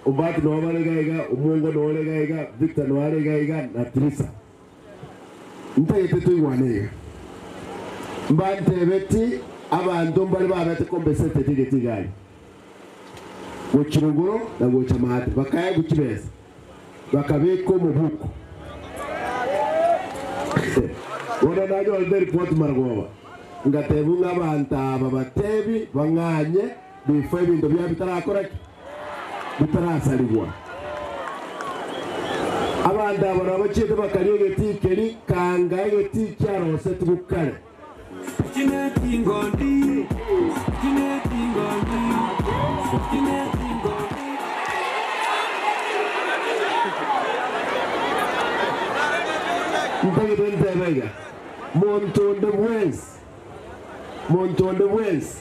Ombati noe bare iga Omongo noe ore iga Victor noe are iga na Trisa ntagete toigwane iga mbantebeti abanto mbare babete compensated egeti igari gochia rogoro na gocha maate bakae gochibesa bakabeka omobuko bono nanyorete report marogoba ngatebu ng'a abanto aba batebi bang'anye before ebinto bia bitarakora ki bitarasarigwa. Abanto aba nabachiete bakaria egetii keria kanga egetii kiarosetigwe kare. Ntagete ntebe iga, Monto onde bwensi, monto onde bwensi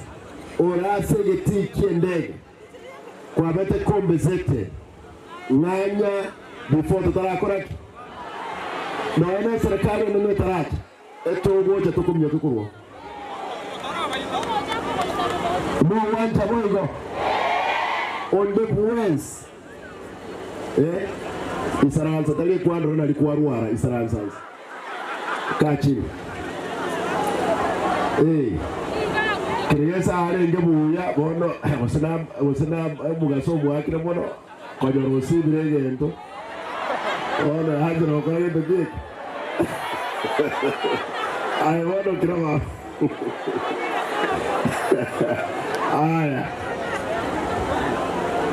ore ase egetii ki'endege kwabete kombesete ng'anya before totarakora ki? Nonya ne eserekari enene etaracha, etogocha tokominyokia korwa oo. Mogwancha boigo? Onde bwensi eh, isaransa tari ekwandora nari kwarwara, isaransa nse kaa chini eh, kere gese arenge buya bono gose na gose na omogaso omwakire mono konyora osibire egento bono anchera gokora gento ki eke aye bono kira ba aya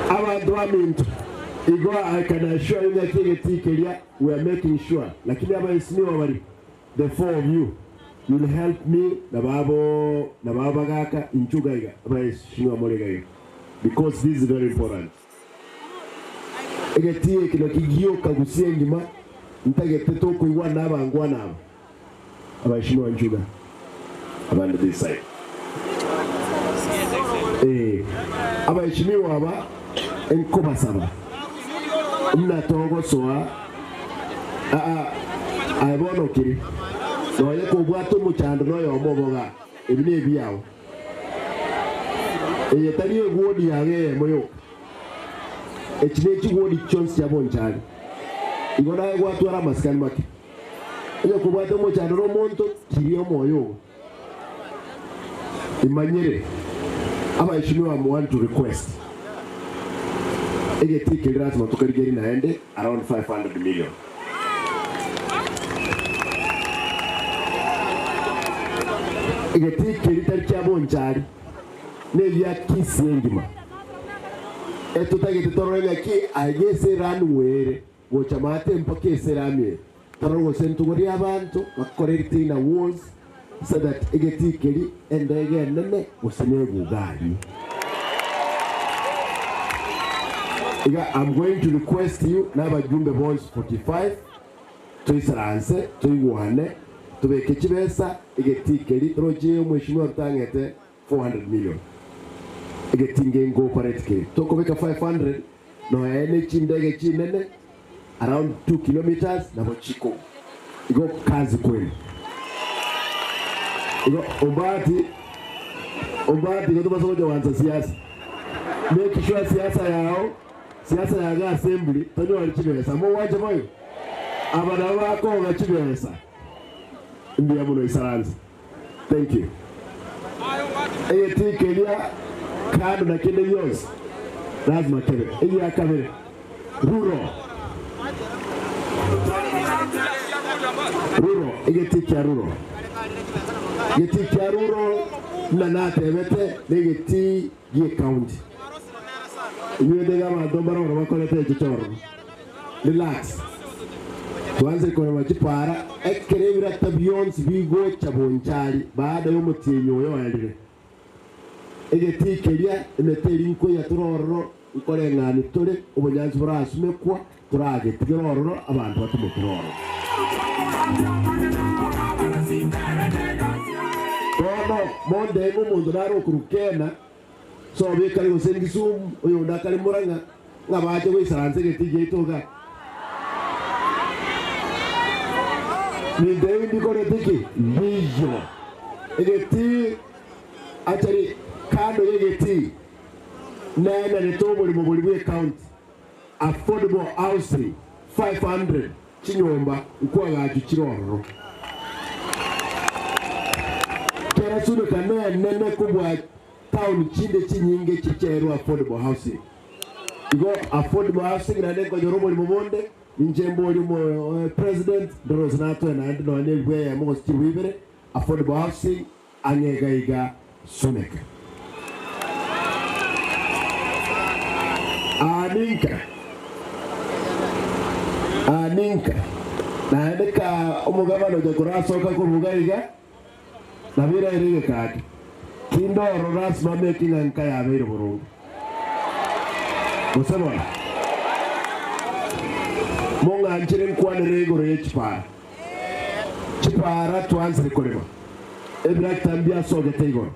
abanto baminto igo I can assure you ng'aki egetii keria we are making sure lakini abaesimiwa baria the four of you you will help me nababo nababo bagaka inchuo iga iga abaesimiwa more iga iga because this is very important. Egetii eke nakio gioka gusii engima ntagete tokoigwana na abangwana aba abaesimiwa inchuo iga abande this side eh abaesimiwa aba nkobasaba muna togosoa aa aye bono okiri nonya kobwate omochando noyomo oboga ebi nebiao eye tari egwodi yago eyemo yoka echi nechigwodi chionsi chia bonchari igo naye gwatwara amasikani make onye kobwate omochando na omonto kiria omoyo ogo imanyire abaeshimiwa am want to request egetii keria lazima tokarigerie naende around 500 million. Egetii keria tari kia bonchari negia Kisii engima etotagete torore ng'aki aiga ase erunway ere gocha maate mpaka ase erami ere torore gose ntogorie abanto bakore retainer walls so that egetii keria endege enene gose na eguga aria. Iga I'm going to request you na abajumbe bonsi 45 toisaranse toigwane tobeke chibesa egetii keria toroche omweshimiwa rutang'ete 400 million egetii nge incorporate keri tokobeka 500 nonya ne chindege chinene around 2 kilometers nabo chiko igo kazi kwenu igo ombati ombati igo tobasa gocha goansa siasa make sure siasa yao siasa yago assembly tonyore chibesa mogwancha boigo aba nabo bakoga chibesa mbuya mono isaranse thank you egetii keria kando na kende gionsi lazima kebe egia kabere ruro ruro egetii kia ruro egetii kia ruro buna natebete na egetii gie county inywete iga abanto mbare oro bakorete echi chororo relax twanse korema chipara ekere ebirata bionsi bigocha bonchari baada ya omotienyi oyo oerire egetii keria emete eria nkoiya tore ororo nkoreng'ani tore obonyansi borasumekwa toragetigera ororo abanto batumokere ororo. Bono mondenge omonto nare okorwa Kena sobe ekare gose Kisumu oyonde akare Murang'a ng'a bache goisaransa egetii giaito igaa. Binto ebi mbikorete ki? Mbiyo. Egetii actually kando y'egetii naenanete oborimo boria bwa ecounty affordable housing 500 chinyomba nkoagachwa chire ororo. Kera Suneka nenene kobua town chinde chinyinge chicherwe affordable housing. Igo affordable housing naende nkonyora oborimo bonde Inche mborie omo president ndore gose natoe naende nonya ne elfu eyemo gose chilifu ibere affordable housing ang'e iga iga Suneka. Aa ninka. Aa. Ninka naende ka omogabana ocha korasoka koruga iga nabiraire egekaki kinde ororo asimame eking'a nka yabeire boronge gose bono mong'anchire nkwanere igoro ya chipara chipara twansire korema ebirakita mbiasogete igoro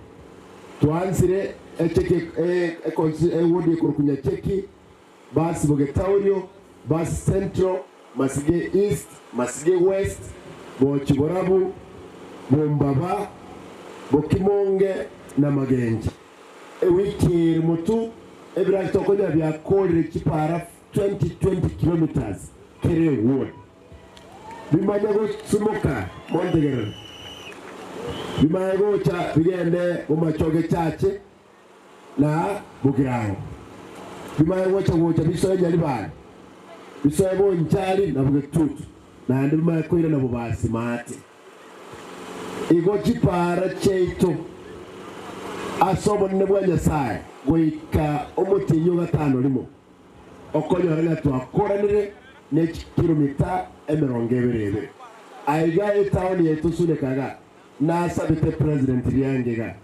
twansire echeki ewodi ekorokunya cheki basi bogetaurio basi central masige east masige west bochiborabu bombaba bokimonge na magenji ewiki eri mutu ebirakita okonya byakorire chipara 2020 kilometers kere ward bimanya gosumoka montegerera bimanya gocha bigende mumachoge chache na bugirango bimanya gocha gocha bisoe nyaribani bisoe bonchari na bugetutu naende bimanya koira na bobasi mate igo chipara cheito ase obonene bwa nyasaye goika omotinyi ogatano rimo okonyora ng'a twakoranire na ekilomita emirongo ebere ebere aiga etaoni yaitu sunekaga nasabete president ryange ga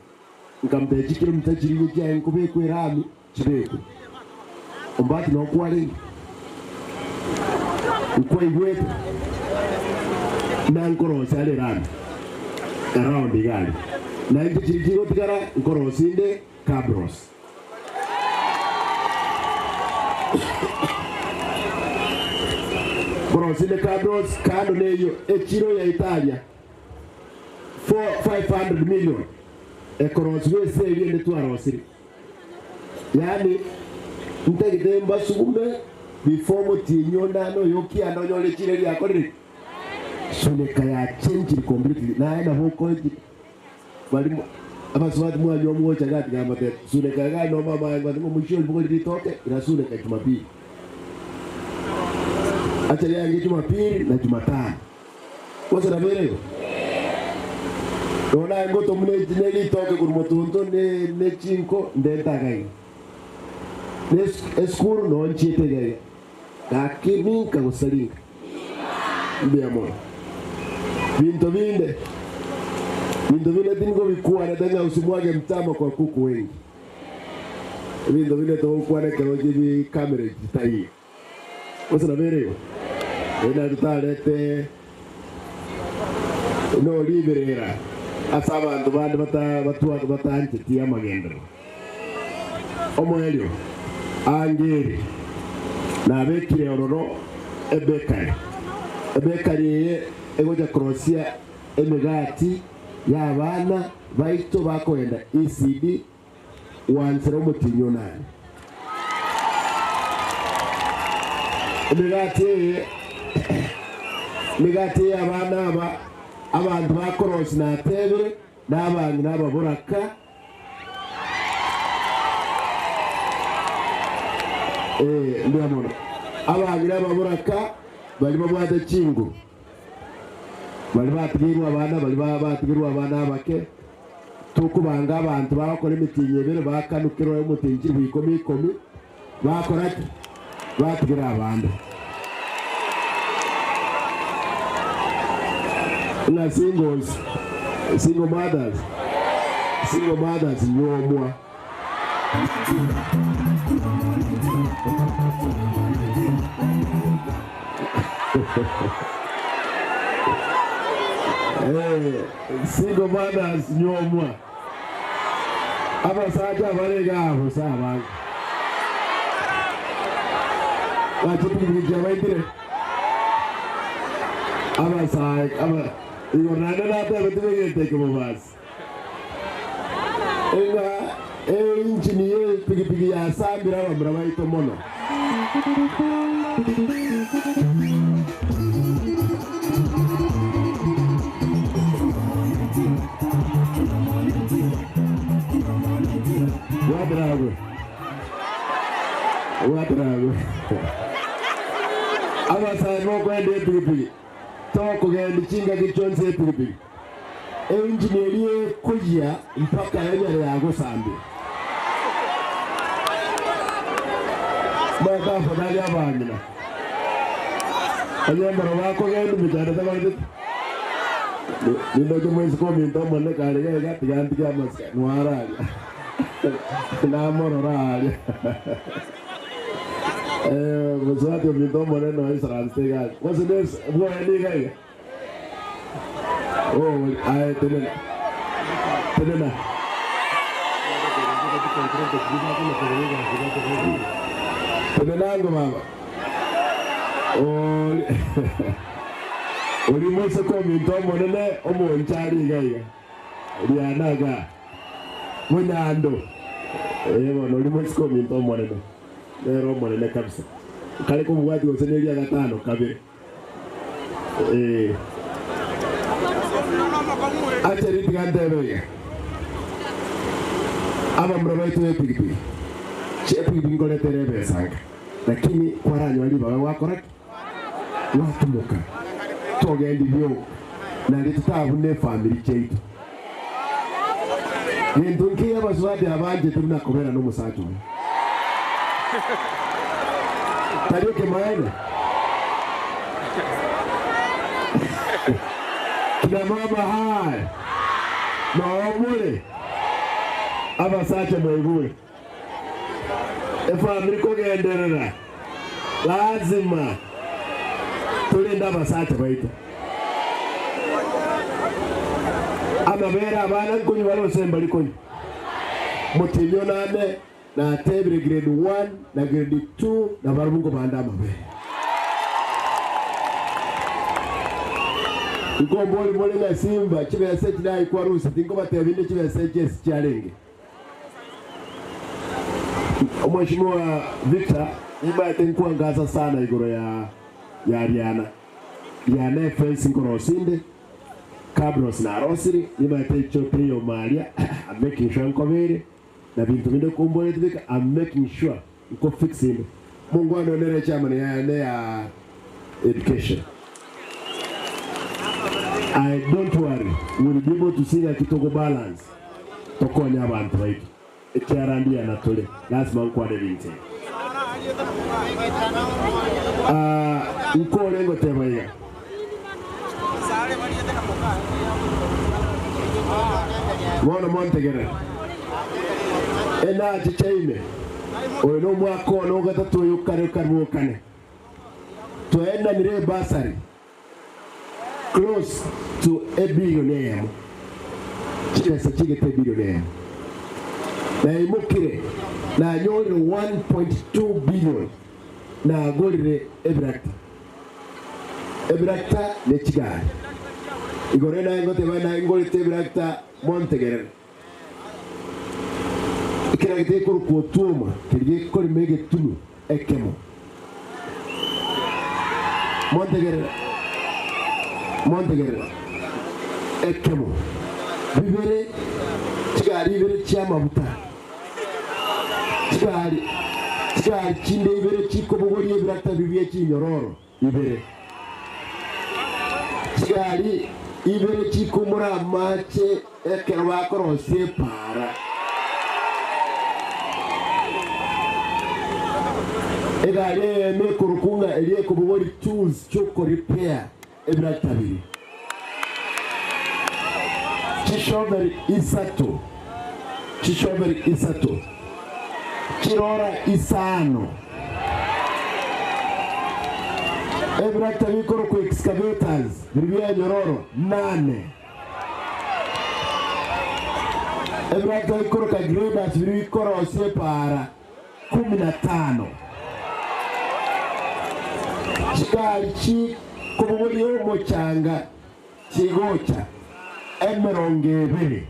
nkamutee chikilomita chirinye chiaye nkobekwa erami chibekwe ombati nokwaringi nkwaigwete nankorosia are erami around igari na inche chiri chigotigara nkorosinde cabros korosinde cabros kando neyo echiro ya italia 500 million ekorosirwe ase eriende twarosire yaani ntagete mbasugume before motinyo ndano yokianda onyore chire riakorire suneka ya change completely naye nabo okoji bali abasubati mwanywa mwocha gati gamba te suneka ga no mama yangu ati mwisho libuko litoke ila suneka Jumapili acha yangu Jumapili na Jumatano wose na bere dona ngo to mune ne litoke kur motunto ne ne chinko ndenta gai ne eskuru no nchite gai gaki minka gusalinga mbia mono vinto vinde vinto vile tingo vikuwa tena usimwage mtama kwa kuku wengi vinto vile tokuwa kero jibi kamera jitayi wose na bere ena tutarete no liberera ase abantu bande batanchetie amagendero omwelio angeri nabekire ororo ebekari ebekari eye egocha krosia emegati y'abaana baito bakoenda ECD wansera omotinyo nane emegati eye emegati y'abaana aba abantu bakorosi natebere n'abangi n'ababuraka ndiamono abangi n'ababuraka bali babwate chingu bali batigirwa abana bali batigirwa abana abake tukubanga abantu bakora emitinyi ebere bakanukirwa omutinyi bwikomi ikomi bakora ki batigira abandu na singles single mothers single mothers nyomwa single mothers nyomwa abasacha abarega abo sabange bachipikipiki chabaitire abasae aba igo nande natebetibegete mubasi enga einjini ye pikipiki yasambire abamura baito mono Wabragwe. Wabragwe. Abasae mokwenda epikipiki tokugenda chinga kichonse epikipiki einjini eri ekuya mpaka enyara yagusambira mwaka afadhali abang'ina Onyembero bakogenda mechando tabarete. Nindoche mwaisiko ominto omonene kare gaiga tiga ntige amasika nwara aria. Namorora aria. Eh, mosubati ominto omonene noe isaransete iga aria. Gose nese bwoye niga iga. Oh, aye tenena. Tenena. Tenenango baba. Oli Oli moiseke ominto omonene omonchari iga iga. Rianaga. Munyando. Eh bono oli moiseke ominto omonene. Nere omonene kabisa. Kare kobwati gose neria gatano kabere. Eh. Acha ritiga ntebe iga. Abamura baitu b'epikipiki. Chiepikipiki nkoretera ebesa nka. Lakini kwaranywa ribaga gwakora ki? Gwatimoka. Togendi bioka. Nari totabuna efamiri chiaitu. Gento nkiya abasubati abanchete buna kobera na omosacha oye. Tari ekemaene? Kina mama hai. Noo more abasacha mwaigure. Efamiri kogenderera lazima torende abasacha baito. Amabere abana nkonywa bare gose mbari konywa. Motienyi onane natebire grade 1 na grade 2 na barabwo nkobanda amabere. Nkombori more ng'a Simba chibesa echi naikwa rusa tinkobatebia inde chibesa echi ase chiarenge. Omweshimiwa Victor nimbaete nkwangasa sana igoro ya ya Riana. Riana efence nkorosia inde, cabros narosire, nimbaete echo teyoma aria, I'm making sure nkobere, na binto binde komboreti bika, I'm making sure nko fix inde. Mongwana one nere chairman yane ya education. I don't worry, we'll be able to see that kitoko balance. Tokonya abantu baitu. Ekiarandi yanatole, lazima nkwane bintu. Ah, nkore ngoteba iga. Bono montegerera. Enachi chaime. Oyo no omwaka ono ogatatu oyo kare karwokane. Twaendanire ebasari close to a billion eyemo. Chibesa chigete ebillion eyemo. Naimokire nanyorire 1.2 billion nagorire ebirakita. Ebirakita ne chigari. Igoro naye ngoteba naye ngorete ebirakita montegerere. Ekirakita ekorokwa otwoma keria gekorema egetunu ekemo. Montegerere. Montegerere. Ekemo. Bibere chigari ibere chiamabuta. Chigari chigari chinde ibere chikobogoria ebirakita bibia chinyororo ibere. Chigari ibere chikomora amache ekero bakorosia epara. Egari eyemo ekorukunga eria ekobogori tools chiokorepair ebirakita biri. Chishoveri isato. Chishoveri isato. Chirora isano. Ebirakita bikorokwa excavators biri bia nyororo nane. Ebirakita bikoroka graders biri bikorosia epara 15. Chigari chikobogoria omochanga chigocha emirongo ebere.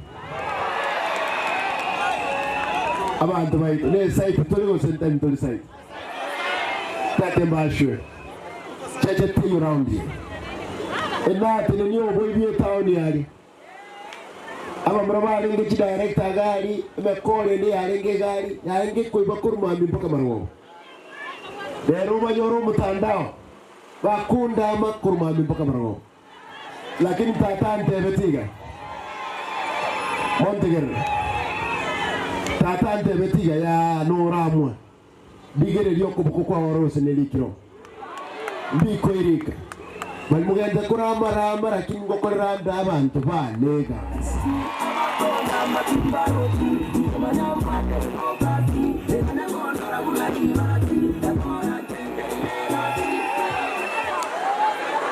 Abantu baitu ne site tuli gose ntari tuli site. Tate mbashwe. Cheche tiyo round here. Enate ni obo ibie town yari. Abamura barenge chi director gari, emekore ndi yarenge gari, yarenge koiba kurumami mpaka marobo. Rero banyoro mutandao. Bakunda ama kurumami mpaka marobo. Lakini tata ntebe tiga. Montegerere. Tata ntebe tiga ya noramwa. Digererio okoboko kwa orose nelikiro. Mbiko erika. Bari mugende kuramarama lakini ngokorera nde abanto bane egasi.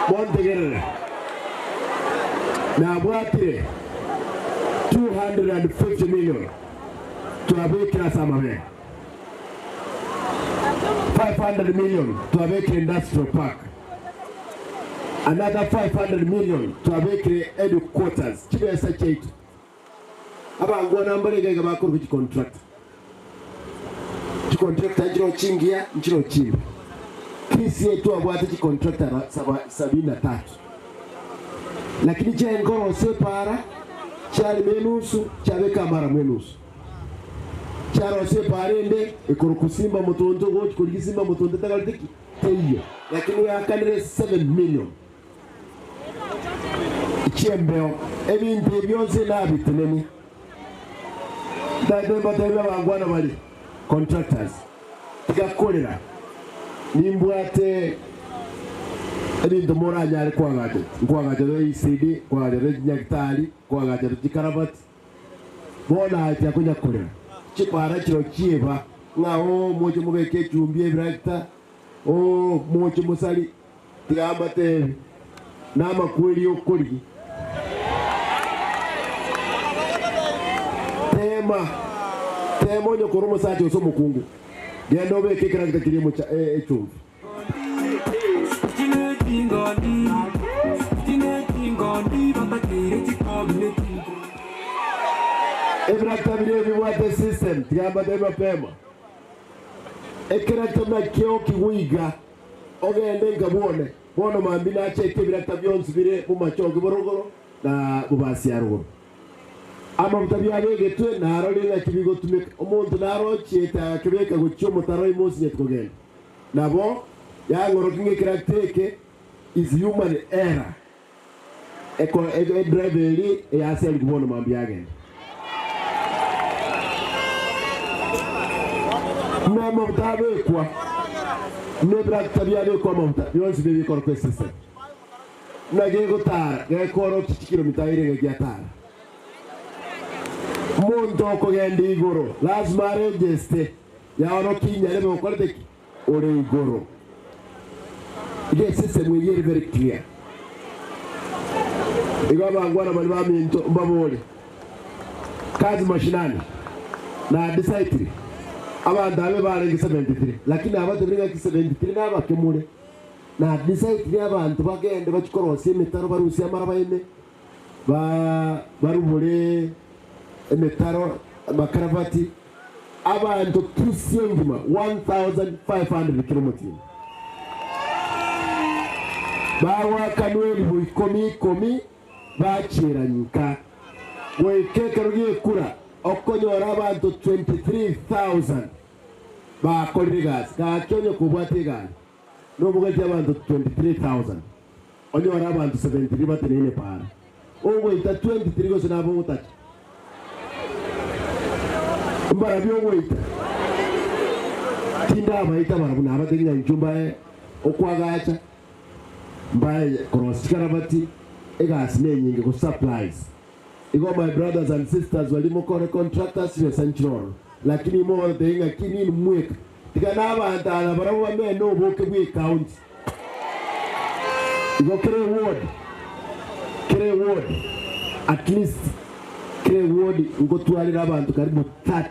Montegerere nabwatire 250 million twabekera ase amabere 500 million twabekire industrial park another 500 million twabekire headquarters chibesa chaitu abangwana mbaregaiga bakorwa chicontract chicontractor nchiro chingia nchiro chimba kisi twabwate chicontractor 73 lakini chenkoro separa kyalima enusu kyabeka amara mu enusu kyarose parende ikoro kusimba mutonto gochi kurigisimba mutonto tagaritiki teiyo lakini yakanire 7 million ikyembeo ebintu ebyonse nabiteneni ndatembatebya abangwana bali contractors tigakorera nimbwate ebintu moranyare kwagacha nkwagacha twa ECD kwagacha twa nyagitari kwagacha twa chikaravati bona atia kunyakorera chipara chiro chieba ng'ao moche mubeke echumbi ebirakita o moche musali tigamba tebi namakweri okori tema tema onyokora omosacha ose omokungu genda obeke ekerakita kiri echumbi. Ebirakita biri ebibwate system tigamba tebi mapema ekerakita nakio kigwiga ogende nka bwone bono mambi nacheke ebirakita byonsi bire mumachoki borogoro na bubasi ya rugoro amabuta byabegetwe narore ng'aki bigotumika omonto narochiete akibeka gochia omotaro imosinye tikogenda nabo yang'oroki ng'ekerakita eke is human error eko edrive eri eyaseri bono mambi yagenda n'amabuta abekwa n'ebirakita byabekwa amabuta byonsi bibikora system nagegotara gekora kilomita irege giatara muntu okogenda igoro lazima aregeste yaoro kinyarebe okorete ore igoro ige system eri very clear igo abangwana bari baminto mbabole kazi mashinani na decide abantu abe barenge 73 lakini abantu bari 73 n'abakemure na decide abantu bagende bakikorosia emitaro barusia amaraba ime ba barubure emitaro amakaravati abantu kisengima 1500 kilometers bawakanwe elibu ikomi ikomi bakiranyika gwekekero giekura okonyora abantu 23,000 bakorire egasi gakionye kobwata egari nobugati abantu 23,000 onyora abantu 73 bateneine para ogweta 23 gose nabo ogotacha mbara byogweta tindabaita barabu nabateginya nchumba okwagacha mbaye cross karabati egasi nenyingi ku supplies igo my brothers and sisters walimo kore contractors besanchiroro lakini mo teinga kinini mweka tigana abantu ala barabo bamene oboke bwe county igo kere ward at least kere ward ngotwarira abantu karibu 30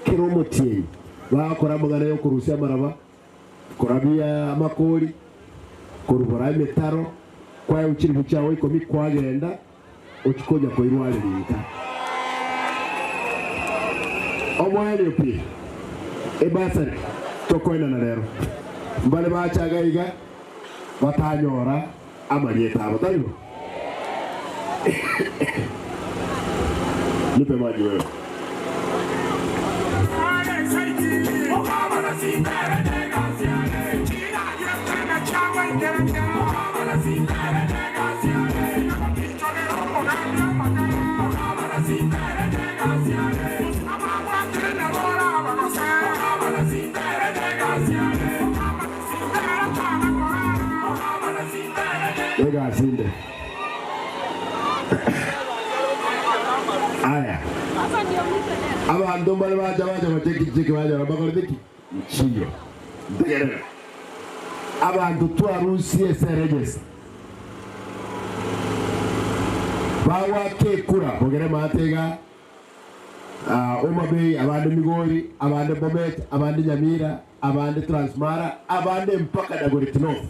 kero motienyi bakora amagana yo kurusia amaraba korabia amakori korubora emitaro kwaye ukiri bukyawe ikomi kwagenda okikonya koirwaririnka omwene pi ebasari tokoinana rero mbale bachagaiga batanyora amarieta abo taribo nipe maji wewe. Egasi inde. Aya. Abanto mbare bacha bacha gocheki cheki banyora mbakorete ki? Nchiyo. Ntegerere. Abanto twarusie ase eregesa. Bagoaka ekura bogere maate iga Homa Bay, abande Migori, abande Bomet, abande Nyamira, abande Transmara, abande mpaka Dagoretti North.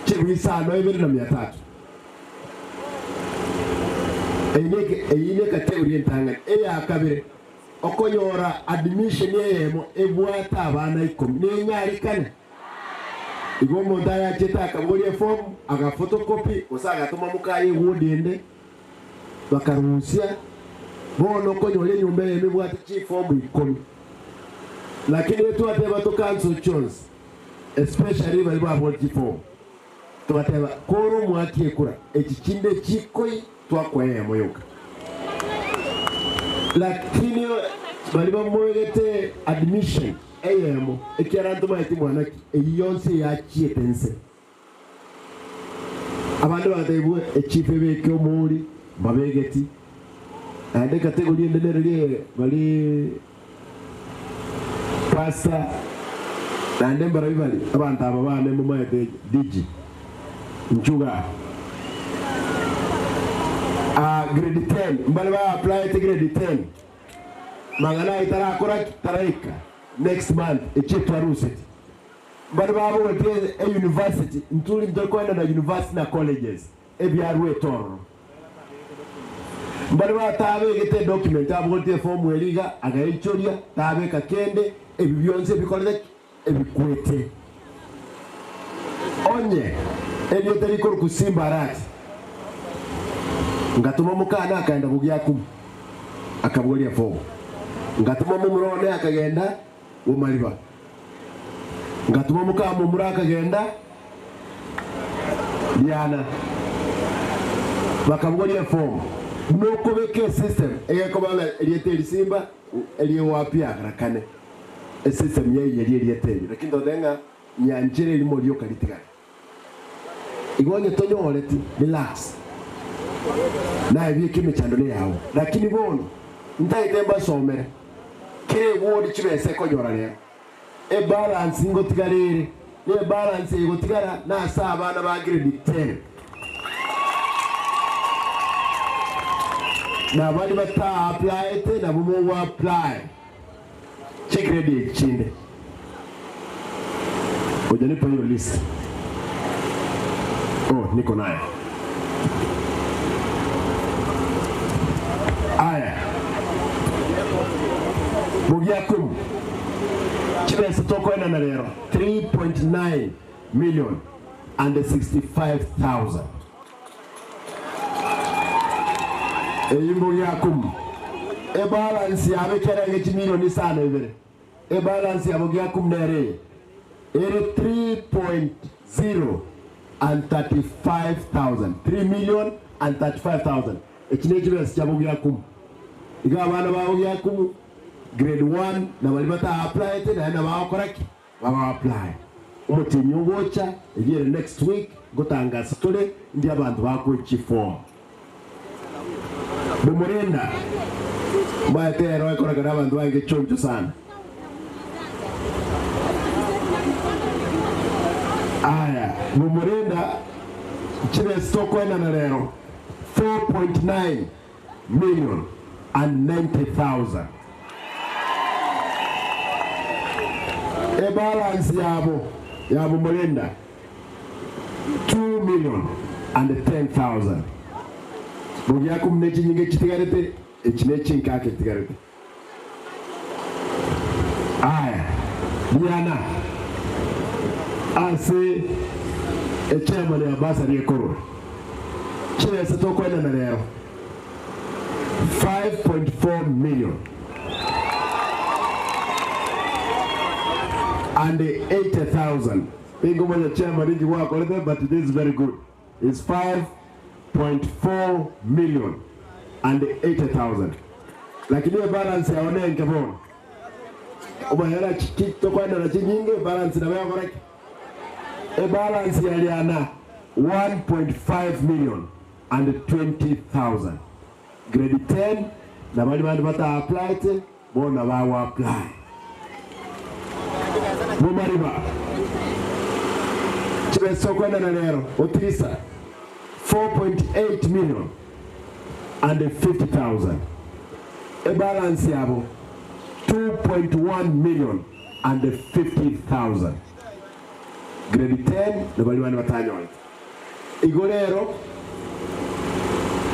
Chilifu isano ibere na mia tatu. Eyio ne ekategori entang'ani. Eya kabere, okonyora admission eyemo ebwate abana ikomi nenyarekane. Igo omonto ayachete akabogoria efomu, agafotokopi, gose agatoma mokaye ewodi ende, bakarusia. Bono okonyora enyomba eyemo ebwate chifomu ikomi. Lakini etwateba tocancel chionsi, especially baria baboria chifomu. Togateba kore omwaki ekura, echi chinde chikoi twakoa eyemo yoka. Lakini baria bamoegete admission eyemo, ekiagera ntomaeti mwana ki, eyio yonsi eyachiete nse. Abande bagatebiwa echief ebeke omouri, mbabegeti. Naende ecategory ende nere rie baria pastor, naende mbarabwo bari abanto aba bane momaete Digi, Nchuga. Ah, grade 10, mbare ba applyete grade 10, mang'ana ayio tarakora ki? Taraika next month, echio twaruseti. Mbare babogotie e university, nturi ntori koenda na university na colleges, ebiaruete ororo. Mbare batabegete edocument abogoretie eform eria iga, agaichoria, tabeka kende, ebi bionsi ebikorete ki? Ebikwete. Onye erieta rikorokwa Simba Arati, ngatoma mokane akaenda Bogiakumu, akabogoria eform. Ngatoma momura one akagenda Bomariba. Ngatoma mokamomura akagenda Diana. Bakabogoria efomu. Buna okobeka esystem egekoba ng'a erieta eri Simba erigoapia kane. Esystem yaiyeria erieta erio. Lakini totebe ng'a nyanchera erimo rioka ritigare. Igo onye tonyoreti, relax. Naye bieka emechando neyao. Lakini bono, ntagete mbasomere, kera eward chibesa ekonyora rero, ebalance ngotigara ere, na ebalance egotigara nase abana ba grade ten. Na baria bata applyete nabo mogo apply chigrade echi chinde. Hujanipa hiyo list. Oh, niko nayo. Aya. Bogiakum. Chibesa tokoenana rero 3.9 million and 65,000. Eyio Bogiakum. Ebalance yabo ekerenge chimilioni isano ibere. Ebalance ya Bogiakum nere eye, ere 3.0 and 35,000, 3,035,000. Echi nechibesa chia Bogiakum. Iga abana ba Bogiakum grade 1 na baria bata applyete naende nabo bagokora ki? Baba apply. Omotienyi ogocha eyio ere next week ngotangasa tore ndi abanto bakwe chiform. Bomorenda mbaete ero ekorekana abanto bange choncho sana. Aya bomorenda chibesa tokoenana rero 4.9 million and 90,000. Ebalance yabo ya bomorenda 2 million and 10,000. Bogiakum ne chinyinga chitigarete, echi ne chinkaka chitigarete. Aya, Diana, ase echairman ya bursary ekorwa, chibesa tokoenana rero 5.4 million and 80,000. Ingomanya chairman ingi gwakorete, but it is very good. It's 5.4 million and 80,000. Lakini hiyo balance ya onenke bono. Omanyera tokoenana chinyinge, balance nabo yakoreki. Ebalance ya riana. 1.5 million and 20,000. Grade 10 na bali bandi bata apply bona bawa apply. Mumariba chibesokwana na lero otirisa 4.8 million and 50,000. E balance yabo 2.1 million and 50,000. Grade 10 na bali bandi batanyola. Igo rero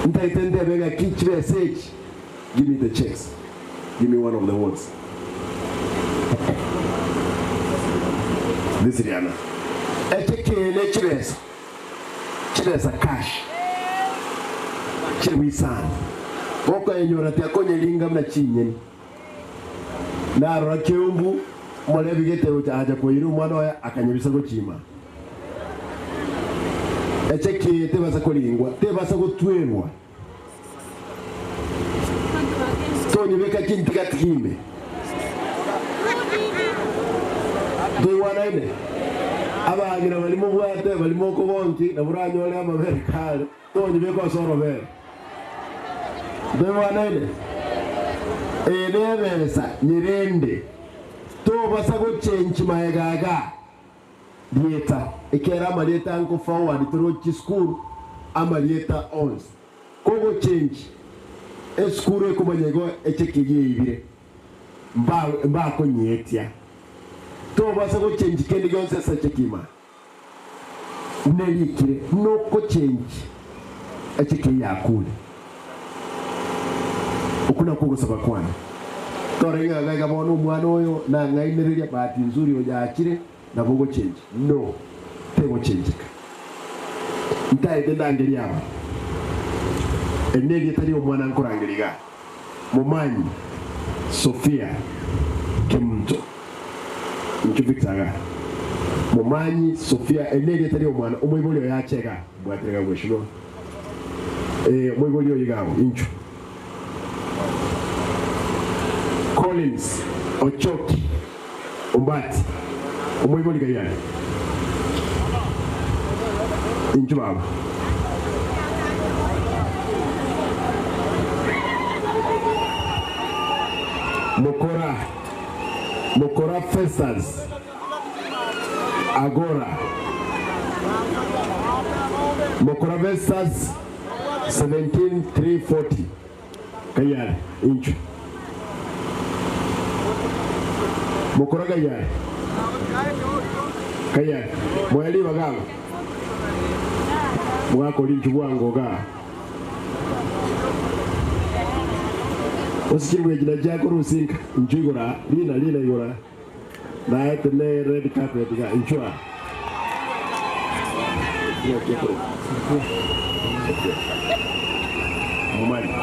ntaite ndebega kichibesa echi. Give me the checks. Give me one of the words. This Rihanna. Echekele chibesa. Chibesa cash. Chiri wisana. Boko enyora tiakonye linga mna chinyeni. Narora keumbu molebigete aja koira omwana oye akanyebisa gochima. Echekeye tebasa kolingwa, tebasa gotwerwa. Tonyebeka kintikati Tuiwanaine abagira barimo bwate barimo kobonki na buranyore amabere kare tonyebeka osorobere. Tuiwanaine enebesa nyirende tobasa gochenchi maegaga lieta ekera amalieta nko forward torochi school amalieta ons kogo change esukuru ekomanyego echekigie ibire mbakonyetia tobasa gochenji kende gionse ase echekima nerikire nokochenji echekiyakule okuna kogosaba kwane torenga bona omwana oyo nang'ainereria bahati nzuri oyakire nabo gochenji no tegochenjeka ntaete ndangeria aba eneri etari omwana nkorangeriga mumanyi Sofia Kemunto nchubikitaga mumanyi Sofia eneri etari omwana omoibori oyo yachega bwaterega bweshino omoibori oyo igago inchu Collins Ochoki Ombati omoibori gayani inchu baba Mokora Mokora Festus Agora Mokora Festus 17340 Kayari inchu Mokora Kayari Kayari Mwali bagago Mwako linchu bwango ga Usikirwe jina jako rusinka inchu igora lina lina igora naete ne red carpet ga inchua Mumani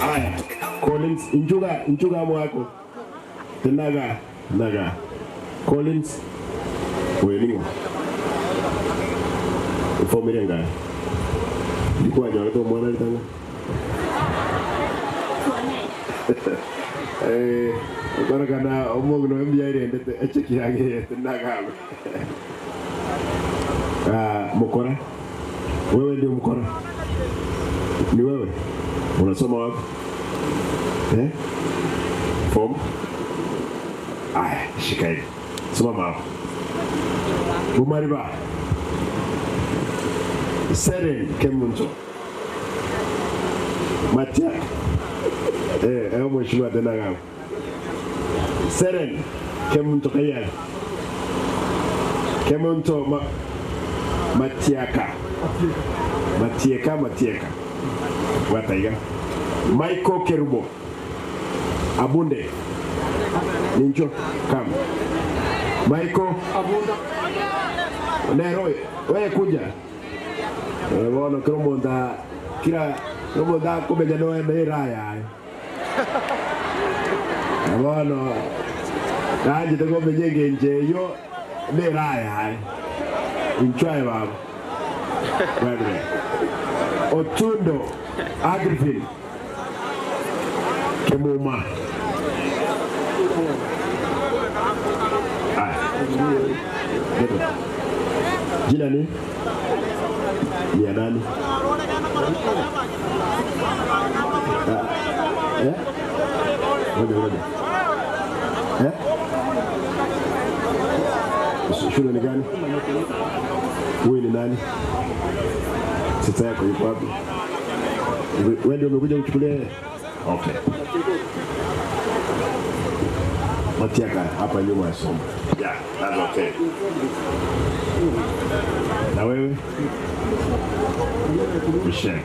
Haya, Collins inchuga inchuga mwako tenaga naga Collins weningo ufomire ngaye ndikuwanyora to mwana litanga eh korakana omogno embiairendete echekiagete nagabe ah mukora wewe ndio mkora ni wewe unasoma wapi eh form aya shika hili simama hapo Bumariba Seren Kemunto Matia eh eh mheshimiwa tena kama Seren Kemunto kaya Kemunto ma, Matiaka Matieka Matieka Wataiga Michael Kerubo Abunde Nincho kama Michael Abunda Nero wewe kuja bono kira omonto kira kira omonto akomenya noe nairaya bono nanjete komenya engencho eyo nairaya inchwae baba Bwatire. Otundo Agrivin Kemuma. Aya. Geto. Jina ni? Ni ya nani? Ah, eh? Ngoja ngoja. Eh? Shule ni gani? Huyu ni nani? Sista yako yuko wapi? Wewe ndio umekuja kuchukulia yeye? Okay. Matiaka hapa nyuma ya somo. Yeah, that's okay. Na wewe? Michelle.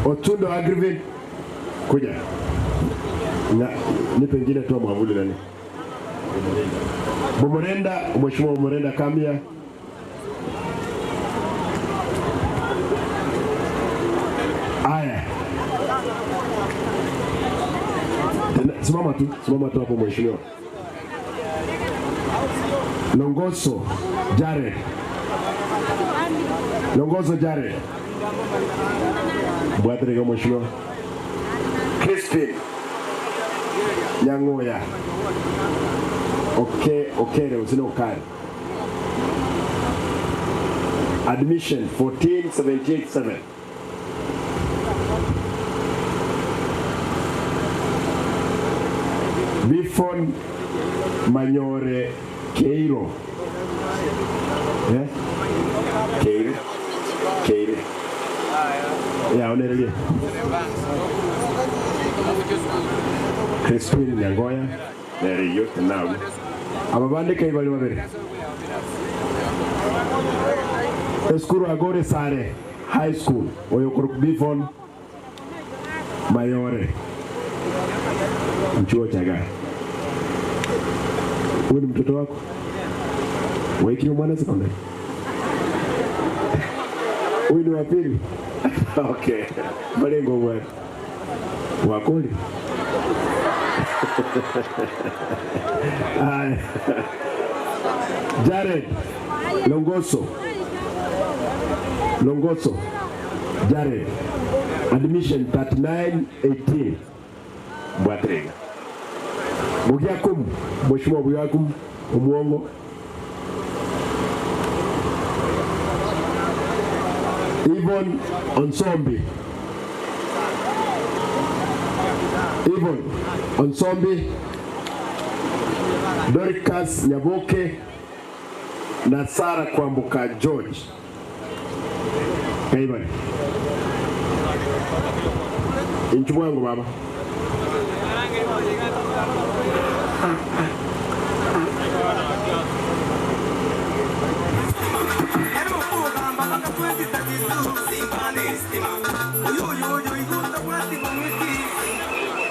Otundo Agrivin. Kuja. Na nipe ingine tu mwavuli nani? Bomorenda, Mheshimiwa Bomorenda Kamia. Aya. Tena, simama tu, simama tu hapo mheshimiwa. Longoso Jared. Longoso Jared. Bwatrega mheshimiwa. Crispin Nyangoya. Okay, okere usina ukari. Admission 14787. Bifon Manyore Keiro. Eh? Keiro. Keiro. Ya, onerelie. Crispin Nyangoya. Neriyo nawe. Aba bandika ibali babiri. Eskuru Agore Sare High School. Oyo Bifon Mayore. Mchuo cha gari. Huyu ni mtoto wako? Waikio mwana sekondari? Huyu ni wa pili? Okay. Malengo bwana. Wakoli? Haya. Jared Longoso. Longoso. Jared. Admission 3918. Bwatrega. Bugiakum, Mheshimiwa Bugiakum, Omuongo. Yvonne Onsombi. Yvonne Onsombi. Dorcas Nyaboke na Sara Kwambuka George. Kaibani. Inchu wangu baba.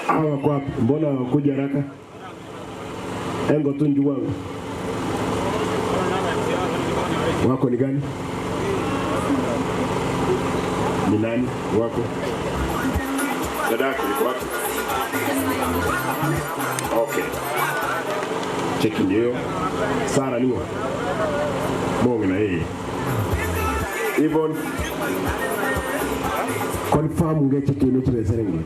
Hawa wako wapi? Mbona hawakuja haraka? Engo tu nju wangu. Wako ni gani? Ni nani wako? Dada yako yuko wapi? Okay. Cheki ndio. Sara niwa. Bonge na yeye. Yvonne. Confirm ngeche kino chibeserenge.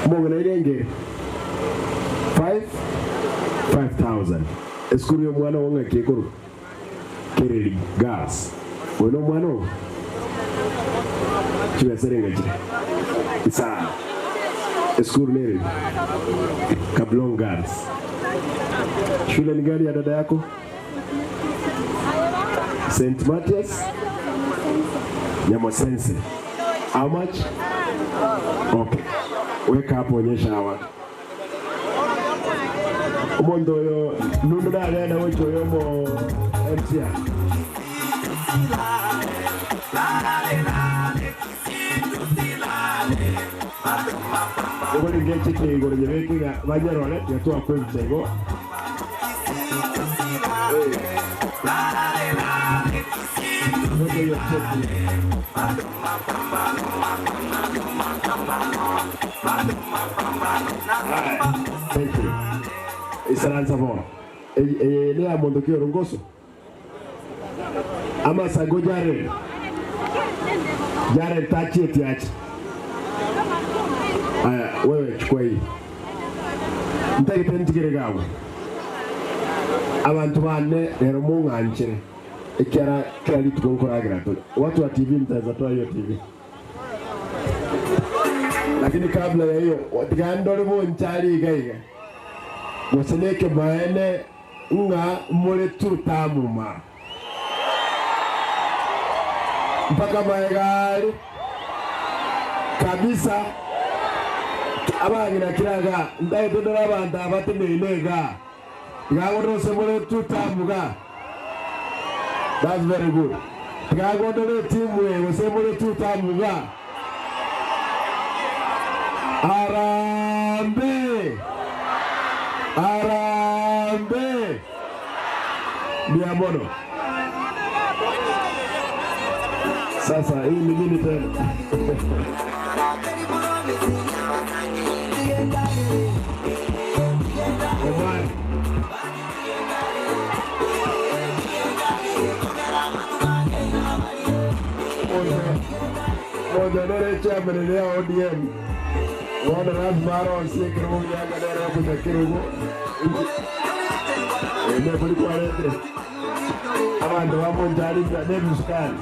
Bonge na ile 5 5000. Eskuru yo mwana wonga kekuru. Kereli gas. Ono mwana wo? Chibeserenge chire. Isa. Eskuru nere. Kablong Girls. Shule ni gani ya dada yako? St. Matthias Nyamosense. How much? Okay. Weka hapo, onyesha hawa. Omondo oyo nundu nagenda gwicha oyo mo MCA. Nigo ningechikia igoro nyebekiga banyarore yatwakwa ebichego. Thank you. Isaransa bono. Eye ne ya mondo kio rongoso. Amasago Jared. Jared tachie tiache. Aya, wewe chukua hii. Ntagete ntigere gawe. Abantu bane rero mung'anchire. Ikiara kila litu nkoragira tu. Watu wa TV mtaweza toa hiyo TV. Lakini kabla ya hiyo tigandore bonchari igaiga. Goseneke maene ng'a muri tutamuma. Mpaka maegari kabisa abang'ina kiraga ndaitondora abantu abateneine iga tigagondorose muri tutamuga. That's very good. Tigagondore timu gose muri tutamuga. Harambee! Harambee! Miamono. Sasa hii ni nini tena? Omar. Moja nere chairman ya ODM. Wana lazima arosie kirugu yanga nere kuja kirugu. Ene kuliko alete. Abantu bamunjali ne bisukari.